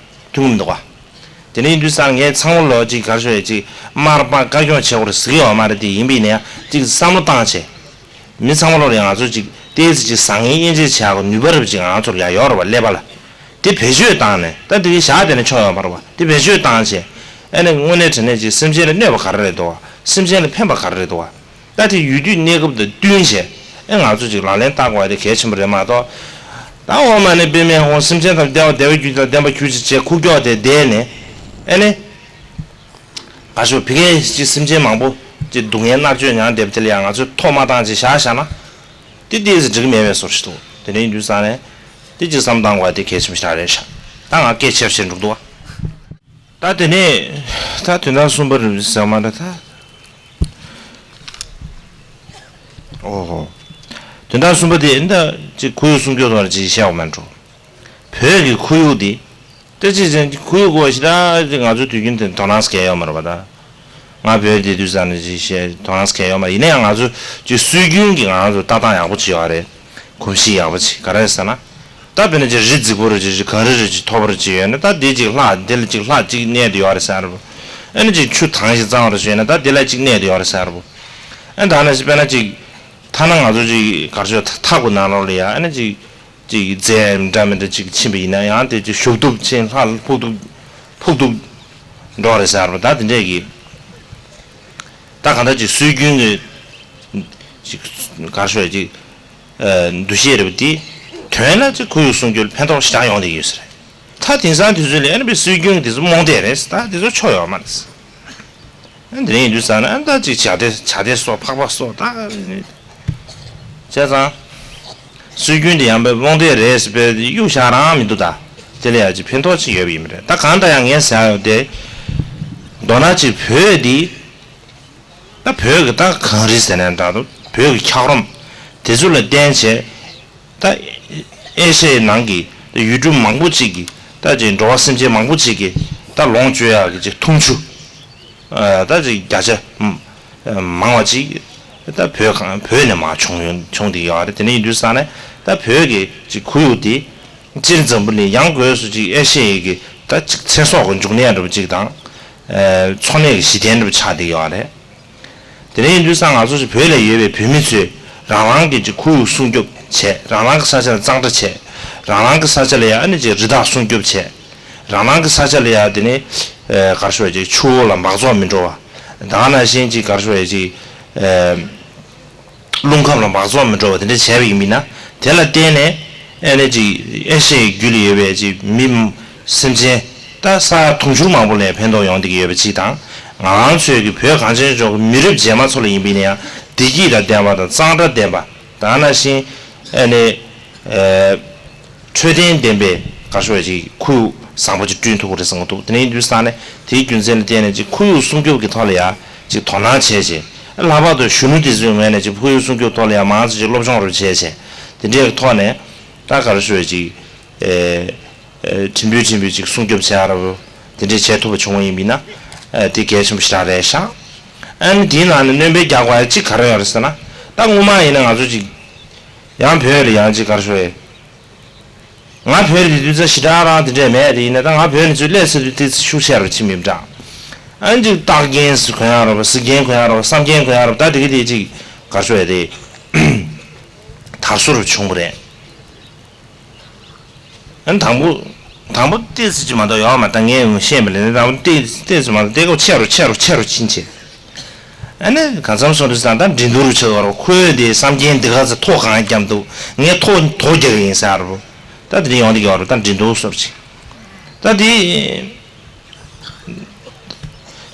མཐུན་གི་མི་འདུག་ག་དེ་ནས་ཡིན་དུས་ཙང་ངས་ཚང་མ་ལོ་ཅིག་ག་རེ་ཞུ་ཡ་ཅིག་དམར་དམར་བཀའ་སྐྱོང་བྱེད་དགོས་རེད་ཟེར་གི་ཡོད་མ་རེད། དེ་ཡིན་པ་ཡིན་ན་ཡང་ཅིག་བསམ་བློ་བཏང་བྱས། མི་ཚང་མ་ལོ་ལ་ཡང་ང་ཚོ་ཅིག་ཏོག་ཙམ་ཅིག་བཟང་ངན་དབྱེ་འབྱེད་བྱེད་ཡག་གི་ནུས་པ་རབ་ཅིག་ང་ཚོར་ཡང་ཡོད་རེད་པ། ཀླད་པ་ལ་དེ་བེད་སྤྱོད་བཏང་ནས་ད་དེ་གི་བཞག་བསྡད་ན་ཆོག་ཡོད་མ་རེད་པ། དེ་བེད་སྤྱོད་བཏང་བྱས་ཨ་ནི་དངོས་གནས་དྲང་གནས་ཅིག་སེམས་ཅན་ལ་གནོད་པ་ག་རེ་རེད་འདུག་བ། སེམས་ཅན་ལ་ཕན་པ་ག་རེ་རེད་འདུག་བ། ད་དེ་ཡུལ་དུས་གནས་སྐབས་དང་བསྟུན་བྱས་ཨེ་ང་ཚོ་ཅིག་ལག་ལེན་བསྟར་དགོས་ཡ་དེ་གལ་ཆེན་པོ་རེད་མ་གཏོགས། ད་འོ་མ་ནི་དཔེ་མེད་ཧོ་སེམས་ཅན་དང་བདེ་བ་བདེ་བ་རྒྱུ་དང་ལྡན་པ་གྱུར་ཅིག་བྱས་ཁུག་ཀྱོག་དེ་བསྡད་ནས་ཨེ་ནི། ག་ཤོ་བི་ཀའི་ཅིག་སེམས་ཅན་མང་པོ་ཅིག་སྡུག་བསྔལ་མནར་གཅོད་མྱངས་བསྡད་པ་དེ་ལ་ཡང་ང་ཚོས་ཐོག་མ་བཏང་ཅིག་བཞག་བཞག་ན། དེ་ཏོག་ཙམ་འགྲིག་གི་མེད་པའི་བཟོ་ཞིག་འདུག་དེ་འདྲ་ཡིན་དུས་ཙང་ནས་དེ་ཅིག་བསམ་བཏང་དགོས་པ་དེ་གལ་ཆེན་པོ་ཞིག་རེད་ཤག་ད་ང་སྐད་ཆེ་བ་བཤད་འགྲོ་འདུག་བ། ད་དེ་ནས་ད་དོན་དག་གསུམ་པ་རེད་ཟེར་མ་འདྲ་ད། ཨོ་ཧོ། དོན་དག་གསུམ་པ་དེ་ད་ཅིག་ཁོར་ཡུག་སྲུང་སྐྱོབ་ཐོག་ལ་ཅིག་བཤད་དགོས་མེད་འགྲོ། བོད་ཀྱི་ཁོར་ཡུག་དེ། ད་ཅིག་ཅིག་ཁོར་ཡུག་སྐོར་ཞིག་ད་ཅིག་ང་ཚོ་དུས་རྒྱུན་དེ་དོ་སྣང་གང་ཡང་ཡོད་མ་རེད་པ་ད། ང་བོད་བསྡད་དུས་ཙང་ནས་ཅིག་བཤད་དོ་སྣང་གང་ཡང་ཡོད་མ་རེད། ཡིན་ན་ཡང་ང་ཚོ་ཅིག་སྲོལ་རྒྱུན་གྱི་ང་ཚོ་ལྟ་སྟངས་ཡག་པོ་ཅིག་ཡོད་རེད། གོམས་གཤིས་ཡག་པོ་ཅིག་ག་རེ་ཟེར་ན། ད་དཔེར་ན་ཅིག་རི་རྫིག་པོ་རེ་ཅིག་ཅིག་གངས་རི་རེ་ཅིག་མཐོ་པོ་རེ་ཅིག་ཡོད་ན་ད་དེ་ཅིག་ལྷག་དེ་ལ་ཅིག་ལྷག་ཅིག་གནས་དེ་ཡོད་རེད་ཟེར་རེད་པོ། ཨ་ནི་ཅིག་ཆུ་དྭངས་ཤིང་གཙང་བ་རེ་ཅིག་ཡོད་ན་ད་དེ་ལ་ཅིག་གནས་དེ་ཡོད་རེད་ཟེར་རེད་པོ། ཨ་ནི་ད་ན་ཅིག་དཔེར་ན་ཅིག་ཐ་ན་ང་ཚོ་ཅིག་གར་ཤོག་ཐག་གུ་ནང་ལོགས་ལ་ཡ་ཨ་ནི་ཅིག་ཅིག་རྫས་འདྲ་མི་འདྲ་ཅིག་ཕྱིན་པ་ཡིན་ན་ཡང་དེ་ཅིག་ཞུགས་ཐུབ་ཕྱིན་ལྷག་ཕུག་ཐུབ་ཕུག་ཐུབ་འགྲོ་རེད་ཟེར་བ་ད་དེ་འདྲས་ཀྱི། ད་གང་ལྟར་ཅིག་སྲོལ་རྒྱུན་གྱི་ཅིག་གར་ཤོག་ཅིག་འདུ་ཤེས་རེད་པ་དེ་དོན་ལ་ཅིག་ཁོར་ཡུག་སྲུང་སྐྱོབ་ལ་ཕན་ཐོགས་ཞེ་དྲག་ཡོང་བསྡད་ཡོད་ས་རེད། ད་དེང་སང་དུས་ཚོད་ལ་ཨ་ནི་པའི་སྲོལ་རྒྱུན་གྱི་དེ་ཚོ་རྨོངས་བསྡད་རེད། ད་དེ་ཚོ་ཆོ་ཡོད་མ་རེད། ཨ་འདི་ནས་ཡིན་དུས་ཙང་ནས་ཨ་ད་ཅིག་བྱ་དེ་བྱ་དེ་སོགས་ཕག་པ་སོགས་ད་བྱས་ཙང་། སྲོལ་རྒྱུན་དེ་ཡང་པའི་དབང་འདུས་རེད་ཟེར་པའི་གཡུག་བཞག་རང་མི་འདུག་ད། དེ་ལ་ཡང་ཅིག་ཕན་ཐོགས་ཅིག་ཡོད་པ་ཡིན་པ་རེད། ད་གང་ལྟར་ཡང་ངས་ཟེར་ཡོད་དེ། མདོར་ན་ཅིག་བོད་འདི། ད་བོད་ཀྱི་ད་གངས་རི་ཟེར་ནའང་འདྲ་འདུག་བོད་ཀྱི་འཁྱགས་རོམ་དེ་ཚོ་ལ་བརྟེན་བྱས། ད་ཨེ་ཤ་ཡའི་ནང་གི་ད་ཡུལ་གྲུ་མང་པོ་ཅིག་གི་ད་ཅིག་འགྲོ་བ་སེམས་ཅན་མང་པོ་ཅིག་གི་ད་ལོངས་སྤྱོད་ཡག་གི་ཅིག་འཐུང་ཆུ། ཨ། ད་ཅིག་བརྒྱ་ཆ་མ་མང་བ་ཅིག་ད་བོད་གང་བོད་ནས་མར་བྱུང་ཡོད་བྱུང་བསྡད་ཡོད་རེད། དེ་ནས་ཡིན་དུས་ཙང་ནས་ད་བོད་ཀྱི་ཅིག་ཁོར་ཡུག་དེ་སྤྱིར་འཛམ་བུ་གླིང་ཡང་སྒོས་སུ་ཅིག་ཨེ་ཤ་ཡའི་གི་ད་ཅིག་ཚེ་སྲོག་གི་འབྱུང་གནས་འདྲ་པོ་ཅིག་དང་། ཨ། འཚོ་གནས་ཀྱི་གཞི་རྟེན་འདྲ་པོ་ཆགས་བསྡད་ཡོད་རེད། དེ་ནས་ཡིན་དུས་ཙང་ང་ཚོ་ཅིག་བོད་ལ་ཡོད་པའི་བོད་མི་ཚོས་རང་རང་གི་ཅིག་ཁོར་ཡུག་སྲུང་སྐྱོབ་བྱས། རང་རང་གི་ས་ཆ་ལ་གཙང་སྦྲ་བྱས། རང་རང་གི་ས་ཆ་ལ་ཡང་ཨ་ནི་ཅིག་རི་དྭགས་སྲུང་སྐྱོབ་བྱས། རང་རང་གི་ས་ཆ་ལ་ཡང་དེ་ནས་ཨ་ག་རེ་ཞུ་བ་ཅིག་ཆུ་བོ་ལ་འབག་བཙོག་མི་འགྲོ་བ། ད་ག་ནང་བཞིན་ཅིག་ག་རེ་ཞུ་བ་ཅིག་ཨ་རླུང་ཁམས་ལ་འབག་བཙོག་མི་འགྲོ་བ་དེ་འདྲ་བྱས་པ་ཡིན་མིན་ན། དེ་ལ་བརྟེན་ནས་ཨ་ནི་ཅིག་ཨེ་ཤ་ཡའི་རྒྱུད་ལ་ཡོད་པའི་ཅིག་མི་སེམས་ཅན་ད་ས་ཡ་དུང་ཕྱུར་མང་པོ་ལ་ཕན་ཐོགས་ཡོང་བསྡད་ཀྱི་ཡོད་པ་ཅིག་དང་། ང་རང་ཚོའི་གི་བོད་གངས་ཅན་ལྗོངས་ཀྱི་མི་རབས་རྗེས་མ་ཚོ་ལ་ཡིན་པ་ཡིན་ན་ཡང་བདེ་སྐྱིད་དང་ལྡན་པ་དང་གཙང་སྦྲ་ལྡན་པ། ད་ག་ནང་བཞིན་ཨ་ནི་ཨ། འཕྲོད་བསྟེན་ལྡན་པའི་ག་རེ་ཞུ་བ་ཅིག་ཁོར་ཡུག་བཟང་པོ་ཅིག་བསྐྲུན་ཐུབ་ཀྱི་རེད་བསམ་གྱི་འདུག་དེ་ནས་ཡིན་དུས་ཙང་ནས་དེའི་རྒྱུ་མཚན་ལ་བརྟེན་ནས་ཅིག་ཁོར་ཡུག་སྲུང་སྐྱོབ་ཀྱི་ཐོག་ལ་ཡང་ཅིག་དོ་སྣང་བྱས་བྱས། ལྷག་པར་དུ་གཞོན་ནུ་དེ་ཚོའི་ངོས་ནས་ཅིག་ཁོར་ཡུག་སྲུང་སྐྱོབ་ཐོག་ལ་ཡང་མང་ཙམ་ཅིག་སློབ་སྦྱོང་རེ་བྱས་བྱས། དེ་འདྲའི་ཐོག་ནས་ད་ག་རེ་ཞུ་བ་ཅིག་ཨེ། ཨེ། ཕྲན་བུ་ཕྲན་བུ་ཅིག་སྲུང་སྐྱོབ་བྱས་ཨ་ར་བོ། དེ་འདྲའི་བྱས་ཐུབ་པ་བྱུང་བ་ཡིན་པ་ཡིན་ན། ཨེ། དེ་གལ་ཆེན་པོ་ཞེ་དྲག་རེད་ཤག་ཨ་ནི་དེའི་ནང་ནས་སྣོན་པ་རྒྱག་དགོས་ཡ་གཅིག་ག་རེ་ཡོད་རེད་ཟེར་ན། ད་སྔོན་མ་ཡིན་ན་ང་ཚོ་ཅིག་ཡང་བོད་ལ་ཡང་ཅིག་ག་རེ་ཞུ་བས། ང་བོད་ལ་དུས་ཚོད་ཞེ་དྲག་རང་དེ་འདྲས་མེད་དེ་ཡིན་ན། ད་ང་བོད་ནས་ཚུར་སླེབས་ཚར་དུས་ཏོག་ཙམ་ཤུགས་ཆེ་རུ་ཕྱིན་མིན་འདྲ། ཨ་ནི་ཅིག་རྟགས་རྒྱན་ཟེར་གོ་ཡ་རོ་བ། གཟིགས་རྒྱན་གོ་ཡ་རོ་བ། བསམ་རྒྱན་གོ་ཡ་རོ་བ། ད་དེ་གི་དེ་ཅིག་ག་རེ་ཞུ་བས་དེ་དར་སོ་རུ་བྱུང་བ་རེད། ཨ་ནི་དང་པོ། དང་པོ་ཏོག་ཙམ་ཅིག་མ་གཏོགས་ཡོད་མ་རེད། ད་ངས་ཤེས་པ་ལས་ནི་དང་པོ་ཏོག་ཙམ་ཏོག་ཙམ་མ་གཏོགས་ཏོག་ཙམ་ཆེ་རུ་ཆེ་རུ་ཆེ་རུ་ཕྱིན་བྱས། ཨ་ནི་གང་འཚམ་སོང་དུས་ཙང་ད་འགྲན་བསྡུར་རུ་ཆགས་པ་རེད། ཁོས་དེ་བསམ་རྒྱན་འདི་ག་ཚོད་མཐོ་གང་བརྒྱབ་འདུག་ངས་མཐོ་མཐོ་རྒྱག་གི་ཡིན་ཟེར་རེད་པོ། ད་དེ་འདྲ་ཡོང་དུས་ཡོད་རེད། ད་འགྲན་བསྡུར་སོར་ཅིག་ད་དེ།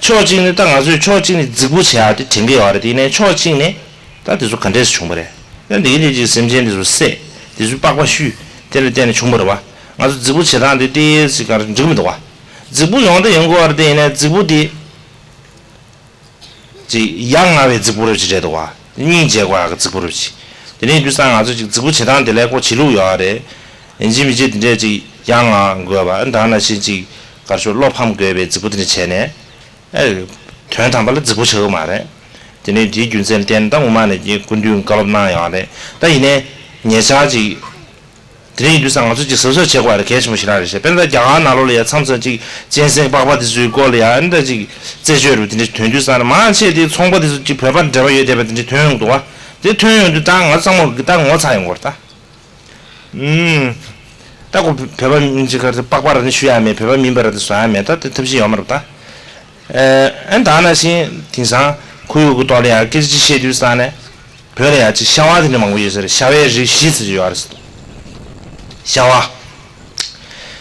ཕྱོགས་གཅིག་ནས་ད་ང་ཚོས་ཕྱོགས་གཅིག་ནས་རྫིག་པོ་བྱེད་ཡག་དེ་དྲན་གྱི་ཡོད་རེད། དེ་ནས་ཕྱོགས་གཅིག་ནས་ད་དེ་ཚོ་ག་འདྲས་སེ་བྱུང་བ་རེད། ད་འདི་གི་འདི་ཅིག་སེམས་ཅན་དེ་ཚོ་བསད། དེ་ཚོའི་པགས་པ་བཤུས། དེ་ལ་བརྟེན་ནས་བྱུང་བ་རེད་པ། ང་ཚོ་རྫིག་པོ་བྱེད་སྟངས་དེ་ཏོག་ཙམ་ག་རེ་འགྲིག་མི་འདུག་པ། རྫིག་པོ་ཡོང་དེ་ཡོང་དགོས་པ་རེད། དེ་ཡིན་ནའི་རྫིག་པོ་དེ་ཅིག་ཡ་ང་བའི་རྫིག་པོ་རེད་ཅིག་རེད་འདུག་པ། སྙིང་རྗེ་དགོས་ཡག་གི་རྫིག་པོ་རེད་ཅིག་དེ་ནས་དུས་སང་ང་ཚོ་ཅིག་རྫིག་པོ་བྱེད་སྟངས་དེ་ལས་ཀོ་བྱེད་ལུགས་ཡོད་རེད། ཡིན་གཅིག་མིན་གཅིག་དེ་འདྲས་ཅིག་ཡ་ང་དགོས་པ། ཨ་ནི་ད་ནང་བཞིན་ཅིག་ག་རེ་ཞུ་བློ་ཕམ་དགོས་པའི་རྫིག་པོ་དེ་འདྲ་བྱས་ནས། ཨེ། དོན་དམ་པ་ལ་རྫིག་པོ་ཆགས་ཀྱི་མ་རེད། དེ་ནས་དེའི་རྒྱུ་མཚན་ལ་བརྟེན་ནས་ད་སྔོན་མ་ནས་ཀྱི་སྐུ་མདུན་བཀའ་སློབ་གནང་ཡོད་རེད། ད་ཡིན་ནའི་ཉེ་ཆར་ཅིག་དེ་འདྲ་ཡིན་དུས་ཙང་ང་ཚོ་ཅིག་གཟབ་གཟབ་བྱེད་དགོས་པ་རེད། གལ་ཆེན་པོ་ཞེ་དྲག་རེད་ཤག་དཔེར་ན་ད་རྒྱ་གར་ནང་ལོགས་ལ་ཡ་མཚམས་མཚམས་ཅིག་གཅན་གཟན་པགས་པ་དེ་ཚོའི་སྐོར་ལ་ཡ་ཨ་ནི་ད་ཅིག་རྩད་གཅོད་རུ་དེ་འདྲ་ཐོན་དུས་ཙང་ནས་མང་ཆེ་དེ་ཚོང་པ་དེ་ཚོ་ཅིག་བོད་པ་འབྲེལ་བ་ཡོད་བསྡད་པ་དེ་འདྲ་ཐོན་ཡོང་འདུག་པ། དེ་ཐོན་ཡོང་དུས་ད་ང་ཚང་མ་གི་ད་ངོ་ཚ་ཡོང་གི་རེད་ད། ཨུམ། ད་ཁོ་བོད་པ་མིན་ཅིག་ག་རེ་པགས་པ་ར་ནི་ཞུ་ཡ་མེད། བོད་པ་མིན་པ་ར་དེ་བཟོ་ཡ་མེད། ད་དེ་ཐབས་ཤེས་ཡོད་མ་རེད་ད། ཨེ་ཨན་ད་ནང་བཞིན་དེང་སང་ཁོར་ཡུག་གི་ཐོག་ལ་ཡང་སྐད་ཆ་ཅིག་བཤད་དུས་ཙང་ནས་བོད་ལ་ཡང་ཅིག་ཤ་བ་དེ་འདྲ་མང་པོ་ཡོད་ས་རེད། ཤ་བའི་རིགས་བཞི་ཟེར་གྱི་ཡོད་རེད། ཤ་བ།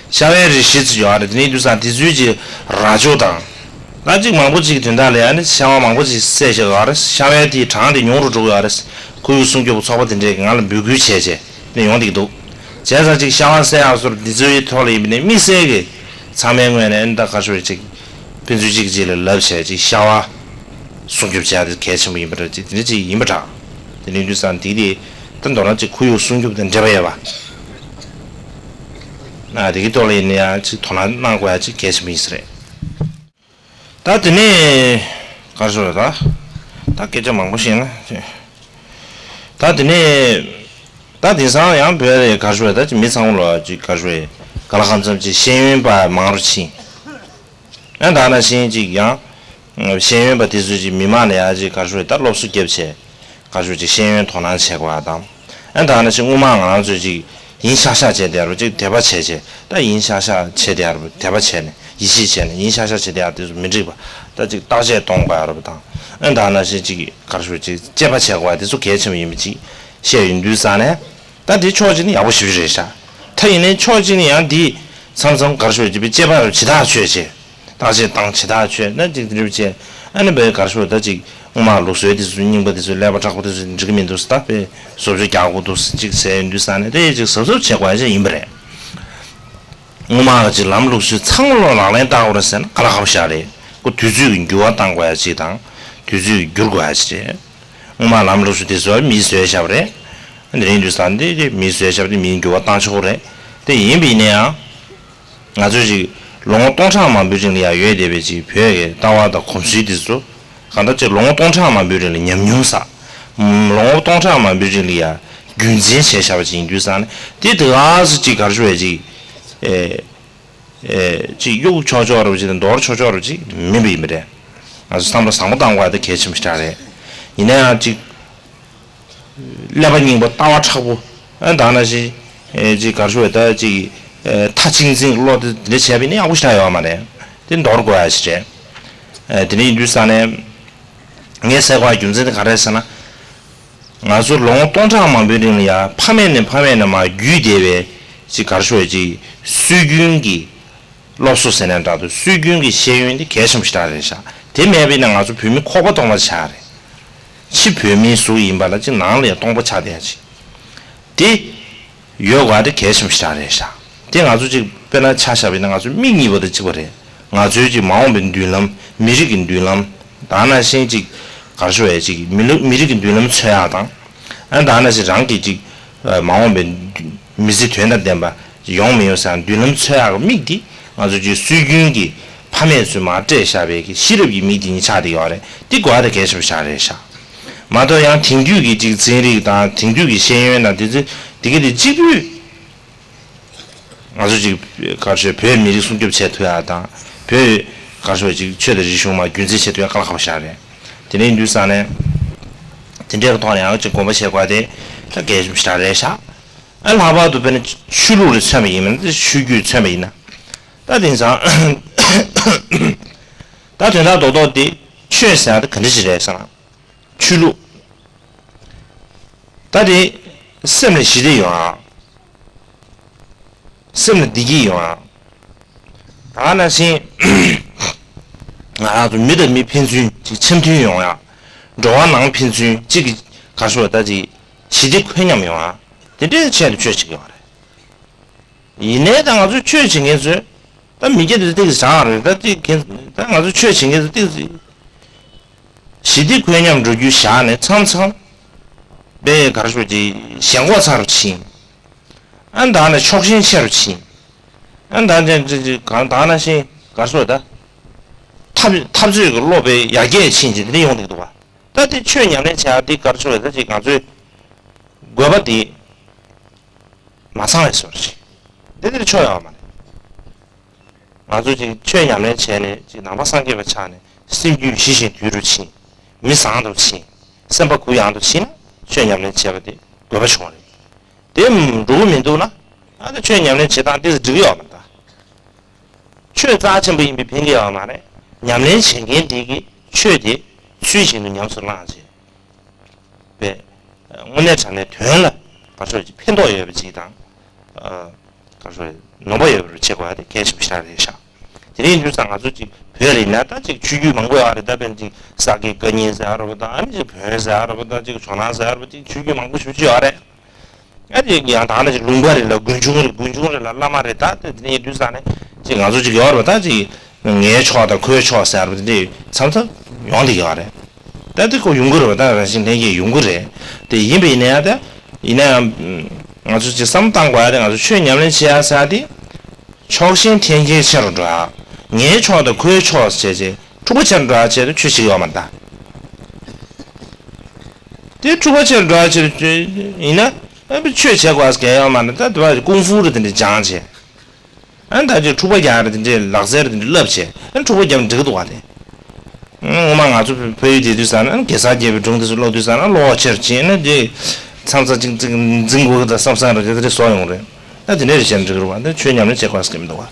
ཤ་བའི་རིགས་བཞི་ཟེར་གྱི་ཡོད་རེད། དེ་ནས་དུས་ཙང་དེ་ཚོའི་ཅིག་རྭ་ཅོ་དང་། ད་ཅིག་མང་པོ་ཅིག་དོན་དག་ལ་ཡང་ནི་ཤ་བ་མང་པོ་ཅིག་བསད་བཞག་ཡོད་རེད། ཤ་བའི་དེའི་གྲངས་དེ་ཉུང་རུ་འགྲོ་གི་ཡོད་རེད། ཁོར་ཡུག་སྲུང་སྐྱོབ་ཚོགས་པ་དེ་འདྲས་ཀྱིས་ང་ལ་འབོད་སྐུལ་བྱས་བྱས་ནས་ཡོང་བསྡད་ཀྱི་འདུག་བྱས་ཙང་ཅིག་ཤ་བ་བསད་ཡག་སོར་འདི་ཚོའི་ཐོག་ལ་ཡིན་པ་ནས་དམིགས་བསལ་གྱི་ཚང་མའི་ངོས་ནས་ཨ་ནི་ད་ག་ཞུ་རེད། ཅིག་ཕན་ཚུན་གཅིག་གིས་གཅིག་ལ་ལབ་བྱས་ཅིག་ཤ་བ་སྲུང་སྐྱོབ་བྱས་ཏེ་གལ་ཆེན་པོ་ཡིན་པ་འདྲ། ཅིག་དེ་འདྲ་ཅིག་ཡིན་པ་འདྲ། དེ་ནས་དུས་ཙང་དེ་དེ་ད་མདོར་ན་ཅིག་ཁོར་ཡུག་སྲུང་སྐྱོབ་དང་འབྲེལ་བ་ཡོད་པ། ཨ་དེ་གི་ཐོག་ལ་ཡིན་ན་ཡང་ཅིག་དོ་སྣང་གནང་དགོས་ཡ་ཅིག་གལ་ཆེན་པོ་ཡིན་ས་རེད། ད་དེ་ནས་ག་རེ་ཞུ་རེད་ད། ད་སྐད་ཆ་མང་པོ་བཤད་ན། ད་དེ་ནས་ད་དེང་སང་ཡང་བོད་ལ་ག་རེ་ཞུ་རེད། ད་ཅིག་མི་ཚང་མ་ལ་ཅིག་ག་རེ་ཞུ་རེད། ག་ལ་གང་འཚམ་ཅིག་ཤེས་ཡོན་པ་མང་རུ་ཕྱིན། ཨ་ད་ནང་བཞིན་ཅིག་ཡང་ཤེས་ཡོན་པ་དེ་ཚོས་ཅིག་མི་མང་ལ་ཡང་ཅིག་ག་རེ་ཞུ་རེད། ད་སློབ་གསོ་བརྒྱབ་བྱས། ག་ཞུ་ཅིག་ཤེས་ཡོན་དོ་སྣང་བྱེད་དགོས་པ་དང་། ཨ་ད་ནང་བཞིན་སྔོན་མ་ང་རང་ཚོས་ཅིག་ཡིན་ཤག་ཤག་བྱས་བསྡད་རུ་ཅིག་དད་པ་བྱས་བྱས། ད་ཡིན་ཤག་ཤག་བྱས་བསྡད་རུ་དད་པ་བྱས་ནས་ཡིད་ཆེས་བྱས་ནས་ཡིན་ཤག་ཤག་བྱས་བསྡད་ཡ་དེ་ཚོ་མི་འགྲིག་པ། ད་ཅིག་བརྟག་དཔྱད་གཏོང་དགོས་ཡ་རུ་དང་། ཨ་ད་ནང་བཞིན་ཅིག་ག་རེ་ཞུ་ཅིག་དཔྱད་པ་བྱེད་དགོས་པ་དེ་ཚོ་གལ་ཆེན་པོ་ཡིན་པ་ཅིག་བཤད་ཡོང་དུས་ཙང་ནས། ད་དེ་ཕྱོགས་གཅིག་ནས་ཡག་པོ་ཞེ་པོ་ཅིག་རེད་ཤག་ད་ཡིན་ནའི་ཕྱོགས་གཅིག་ནས་ཡང་དེ་མཚམས་མཚམས་ག་རེ་ཞུ་ཅིག་དཔྱད་པ་རུ་ཇི་ལྟར་བྱས་བྱས། བརྟག་དཔྱད་བཏང་། ཇི་ལྟར་བྱས་ན་ཅིག་དེ་འདྲ་བྱས། ཨ་ནི་བས་ག་རེ་ཞུ་ད་ཅིག་ སྔོན་མ་ལུགས་སྲོལ་དེ་ཚོ་རྙིང་པ་དེ་ཚོ་ཀླད་པ་མཁྲེགས་པོ་དེ་ཚོ་འགྲིག་གི་མི་འདུག་ཟེར། ད་དཔེ་བཟོ་བཅོས་རྒྱག་དགོས་འདུག་ཟེར་ཅིག་ཟེར་ཡོང་དུས་ས་ནས་དེ་ཅིག་གཟབ་གཟབ་བྱེད་དགོས་ཡ་ཅིག་ཡིན་པ་རེད། སྔོན་མ་གི་ཅིག་ལམ་ལུགས་སྲོལ་ཚང་མ་ལོ་ལག་ལེན་བསྟར་དགོས་རེད་ཟེར་ན་དཀའ་ལས་ཁག་པོ་ཞིག་རེད། ཁོ་དུས་ཚོད་ཀྱི་འགྱུར་བ་གཏང་དགོས་ཡ་ཅིག་དང་དུས་ཚོད་ཀྱི་འགྱུར་དགོས་ཡ་ཅིག་རེད། སྔོན་མ་ལམ་ལུགས་སྲོལ་དེ་ཚོ་མིས་བཟོས་བཞག་པ་རེད། དེ་རིང་དུས་ས་འདི་མིས་བཟོས་བཞག་པ་དེ་མིས་འགྱུར་བ་གཏང་ཆོག་གི་རེད། དེ་ཡིན་པ་ཡིན་ན་ཡང་། ང་ཚོས་ཅིག་ལོ་ངོ་སྟོང་ཕྲག་མང་པོའི་རིང་ལ་ཡང་ཡོད་བསྡད་པའི་ཅིག་བོད་ཀྱི་ལྟ་བ་དང་གོམས་སྲོལ་དེ་ཚོ་གང་ལྟར་ཅིག་ལོ་ངོ་སྟོང་ཕྲག་མང་པོའི་རིང་ལ་ཉམས་མྱོང་བསགས། ལོ་ངོ་སྟོང་ཕྲག་མང་པོའི་རིང་ལ་ཡང་རྒྱུན་འཛིན་བྱས་བཞག་པ་ཅིག་ཡིན་དུས་ཙང་ནས་དེ་དེ་ག་སེ་ཅིག་ག་རེ་ཞུ་བས་ཅིག་ཨེ་ཨེ་ཅིག་གཡུག་ཆོག་ཆོག་རུ་ཅིག་དང་འདོར་ཆོག་ཆོག་རུ་ཅིག་མིན་པ་ཡིན་པ་རེད། ང་ཚོ་བསམ་བློ་བཟང་པོ་བཏང་དགོས་པ་དེ་གལ་ཆེན་པོ་ཞིག་རེད། ཡིན་ན་ཡང་ཅིག་ཀླད་པ་རྙིང་པ་ལྟ་བ་མཁྲེགས་པོ། ཨ་ད་ནང་བཞིན་ཨེ་ཅིག་ག་རེ་ཞུ་བས་ད་ཅིག་ཨེ་མཐའ་གཅིག་འཛིན་གྱི་བློ་དེ་འདྲ་བྱས་པ་ཡིན་ན་ཡག་པོ་ཞེ་དྲག་ཡོད་མ་རེད། དེ་འདོར་དགོས་ཡ་ཞིག་རེད། ཨེ་དེ་འདྲ་ཡིན་དུས་ཙང་ནས་ངས་ཟེར་དགོས་ཡ་རྒྱུ་མཚན་དེ་ག་རེ་རེད་ཟེར་ན། ང་ཚོ་ལོ་ངོ་སྟོང་ཕྲག་མང་པོའི་རིང་ལ་ཡ་ཕ་མེས་ནས་ཕ་མེས་ནས་མར་བརྒྱུད་བསྡད་པའི་ཅིག་ག་རེ་ཞུ་བས་ཅིག་སྲོལ་རྒྱུན་གྱི་སློབ་གསོ་ཟེར་ནའང་འདྲ་འདུག་སྲོལ་རྒྱུན་གྱི་ཤེས་ཡོན་དེ་གལ་ཆེན་པོ་ཞེ་དྲག་རེད་ཤག་དེ་མེད་པ་ཡིན་ན་ང་ཚོ་བོད་མི་ཁོག་པ་སྟོང་པ་ཆགས་རེད། ཕྱི་བོད་མིའི་གཟུགས་ཡིན་པ་ལ་ཅིག་ནང་ལ་ཡང་སྟོང་པ་ཆགས་བསྡད་ཡ་ཅིག་དེ་ཡོད་དགོས་དེ་གལ་ཆེན་པོ་ཞེ་དྲག་རེད་ཤག་དེ་ང་ཚོ་ཅིག་དཔེར་ན་ཆ་བཞག་པ་ཡིན་ན་ང་ཚོ་མིག་གཉིས་པོ་དང་གཅིག་པ་རེད། ང་ཚོའི་ཅིག་མ་འོངས་པའི་མདུན་ལམ་མི་རིགས་ཀྱི་མདུན་ལམ་ད་ནང་བཞིན་ཅིག་ག་རེ་ཞུ་བས་ཅིག་མི་ལུ་མི་རིགས་ཀྱི་མདུན་ལམ་འཚོལ་ཡག་དང་། ཨ་ད་ནང་བཞིན་རང་གི་ཅིག་མ་འོངས་པའི་མི་ཚེ་དོན་དང་ལྡན་པ་ཡོང་མི་ཡོང་ཟེར་མདུན་ལམ་འཚོལ་ཡག་གི་མིག་འདི་ང་ཚོ་ཅིག་སྲོལ་རྒྱུན་གྱི་ཕ་མེས་ཚོས་མར་སྤྲད་བཞག་པའི་གི་ཤེས་རབ་ཀྱི་མིག་འདི་གཉིས་ཆགས་བསྡད་ཡོད་རེད། འདི་དགོས་ཡ་དེ་གལ་ཆེན་པོ་ཞིག་རེད་ཤག་མ་གཏོགས་ཡང་དེང་དུས་ཀྱི་ཅིག་ཚན་རིག་དང་དེང་དུས་ཀྱི་ཤེས་ཡོན་དང་དེ་ཚོ་དེ་ག་དེ་གཅིག་པུས་ང་ཚོ་ཅིག་ག་རེ་ཞུ་བོད་མི་རིགས་སྲུང་སྐྱོབ་བྱེད་ཐུབ་ཡ་དང་བོད་ག་རེ་ཞུ་བ་ཅིག་ཆོས་དང་རིག་གཞུང་མར་རྒྱུན་འཛིན་བྱེད་ཐུབ་ཡ་དཀའ་ལས་ཁག་པོ་ཞིག་རེད། དེ་འདྲ་ཡིན་དུས་ཙང་ནས་དེ་འདྲའི་ཐོག་ནས་ཡང་ཅིག་དགོངས་པ་བཞེས་དགོས་དེ་ད་གལ་ཆེན་པོ་ཞིག་རེད་ཤག་ཨ་ལྷག་པར་དུ་དཔེར་ན་ཆོས་ལུགས་ལ་མཚོན་པ་ཡིན་ན་ཆོས་བརྒྱུད་མཚོན་པ་ཡིན་ན་ད་དེང་སང་ད་དོན་དག་རྡོག་རྡོག་དེ་ཆོས་ཟེར་ཡ་དེ་ག་འདྲ་ཞིག་རེད་ཟེར་ན། ཆོས་ལུགས། ད་དེ་སེམས་ལ་ཞི་བདེ་ཡོང་ཡ། སེམས་ལ་བདེ་སྐྱིད་ཡོང་ཡ། ད་ནང་བཞིན་ང་རང་ཚོ་མི་དང་མི་ཕན་ཚུན་གཅིག་འཆམ་མཐུན་ཡོང་ཡ། འགྲོ་བ་ནང་ཕན་ཚུན་གཅིག་གི་གར་ཤོར་ད་ཅིག་ཞི་བདེ་འཁོད་མཉམ་ཡོང་ཡ། དེ་འདྲའི་ཆེད་དུ་ཆོས་བྱེད་ཀྱི་ཡོད་རེད། ཡིན་ནའི་ད་ང་ཚོས་ཆོས་བྱེད་མཁན་ཚོས་ད་མི་སྐྱ་དེ་ཏིག་ཙམ་བྱང་རེད། ད་ཅིག་གན་ད་ང་ཚོས་ཆོས་བྱེད་མཁན་ཚོ་ཏིག་ཙམ་ཞི་བདེ་འཁོད་མཉམ་འགྲོ་རྒྱུ་བཞག་ནས་མཚམས་མཚམས་པའི་གར་ཤོར་ཅིག་ཞེན་ཁོག་ཚ་རུ་ཕྱིན། ཨ་ད་ནས་ཕྱོགས་ཞེན་ཆེ་རུ་ཕྱིན། ཨ་ད་ཅིག་ཅིག་ཅིག་གང་ད་ནང་བཞིན་གར་ཤོར་ད་འཐབ་འཐབ་རྩོད་ཀྱི་བློ་དཔེ་ཡར་རྒྱས་ཕྱིན་ཅིག་དེ་འདྲ་ཡོང་གི་འདུག་བ། ད་དེ་ཆོས་ཉམས་ལེན་བྱེད་ཡག་དེ་གར་ཤོར་ད་ཅིག་ང་ཚོའི་དགོས་པ་དེ་མ་ཚང་བའི་བཟོ་འདྲ་ཞིག་འདི་འདིར་ཆོག་ཡོད་མ་རེད། ང་ཚོ་ཅིག་ཆོས་ཉམས་ལེན་བྱས་ནས་ཅིག་ནང་པ་སངས་རྒྱས་པ་ཆགས་ནས་སེམས་རྒྱུད་ཞི་ཞིང་དུལ་རུ་ཕྱིན། མི་བཟང་དུ་ཕྱིན། སེམས་པ་གུ་ཡངས་དུ་ཕྱིན་ན་ཆོས་ཉམས་ལེན་བྱས་པ་དེ་དགོས་པ་བྱུང་བ་རེད། དེ་འགྲོ་གི་མི་འདུག་ན་ཨ་ད་ཆོས་ཉམས་ལེན་བྱེད་སྟངས་དེ་ཚོ་འགྲིག་གི་ཡོད་མ་རེད་ད། ཆོས་རྩ་ཆེན་པོ་ཡིན་པའི་ཕན་གྱི་ཡོད་མ་རེད། ཉམས་ལེན་བྱེད་མཁན་དེ་གིས་ཆོས་དེ་ཚུལ་བཞིན་དུ་ཉམས་སུ་བླངས་བྱས། པས། དངོས་གནས་དྲང་གནས་དོན་ལ་བར་ཆོད་ཀྱི་ཕན་ཐོགས་ཡོད་པ་ཅིག་དང་། ཨ། བར་ཆོད་ནུས་པ་ཡོད་པར་བྱེད་དགོས་པ་དེ་གལ་ཆེན་པོ་ཞིག་རེད་ཤག་དེ་རིང་དུས་སང་ང་ཚོ་ཅིག་བོད་རེད་ན་ད་ཅིག་ཆོས་བརྒྱུད་མང་པོ་ཡོད་རེད། ད་དཔེར་ན་ཅིག་ས་དགེ་བཀའ་རྙིང་ཟེར་ཡ་ར་བ་དང་ཨ་ནི་ཅིག་བོན་ཟེར་ཡ་ར་བ་དང་ཅིག་ཇོ་ནང་ཟེར་ཡ་ར་བ་ཅིག་ཆོས་བརྒྱུད་མང་པོ་ཞེ་པོ་ཅིག་ཡོད་རེད། ཨ་ཅིག་ཡང་དག་ན་ཅིག་ལུང་པ་རེད་ལ་དགོན་ཆུང་རེད། དགོན་ཆུང་རེད་ལ་བླ་མ་རེད། ད་དེ་དེ་རིང་དུས་སང་ནས་ཅིག་ང་ཚོ་ཅིག་ཡོད་རེད་བ། ད་ཅིག་ངའི་ཕྱོགས་དང་ཁོའི་ཕྱོགས་ཟེར་བ་དེ་འདྲ་མཚམས་མཚམས་ཡོང་བསྡད་ཀྱི་ཡོད་རེད། ད་དེ་ཁོ་ཡོང་གི་རེད་བ། ད་རང་བཞིན་ལྷན་སྐྱེས་ཡོང་གི་རེད། དེ་ཡིན་པ་ཡིན་ན་ཡང་ད་ཡིན་ན་ཡང་ང་ཚོ་ཅིག་བསམ་བློ་བཏང་དགོས་ཡ་དེ་ང་ཚོ་ཆོས་ཉམས་ལེན་བྱེད་ཡ་ཟེར་ཡ་དེ་ཕྱོགས་ཞེན་འཐེན་འཁྱེར་ཆེ་རུ་འགྲོ་ཡ། ངའི་ཕྱོགས་དང་ཁོའི་ཕྱོགས་བྱས་བྱས་འཁྲུག་པ་ཆེ་རུ་འགྲོ་ཡ་ཆེད་དུ་ཆོས་བྱེད་ཀྱི་ཡོད་མ་རེད་ད། དེ་འཁྲུག་པ་ཆེ་རུ་འགྲོ་ཡ་ཆེད་དུ་ཡིན་ན་ཨ་ཆོས་བྱེད་དགོས་ཟེར་གྱི་ཡོད་མ་རེད། ད་དེ་བ་ཀུང་ཧྥུ་རེད་དེ་འདྲ་སྦྱངས་བྱས། ཨ་ནི་ད་ཅིག་འཁྲུག་པ་རྒྱག་རེད་དེ་འདྲའི་ལག་རྩལ་རེད་དེ་འདྲའི་བསླབ་བྱས་ཨ་ནི་འཁྲུག་པ་རྒྱབ་འགྲིག་གི་འདུག་བ་དེ། སྔོན་མ་ང་ཚོ་བོད་ཡུལ་བསྡད་དུས་ཙང་ཨ་ནི་གེ་སར་རྒྱལ་པོའི་སྒྲུང་དེ་ཚོ་ཀློག་དུས་ཙང་ཨ་ནི་བློ་ཁོག་ཆེ་རུ་ཕྱིན་ཨ་ནི་དེ་མཚམས་མཚམས་ཅིག་ཅིག་འཛིང་དགོས་ཀྱི་འདུག་བསམ་བསམ་རེད་དེ་འདྲ་བཟོ་ཡོང་རེད། ད་དེ་འདྲ་རེད་བྱས་ན་འགྲིག་གི་རེད་བ། ད་ཆོས་ཉམས་ལེན་བྱེད་དགོས་ཟེར་གི་མི་འདུག་བ།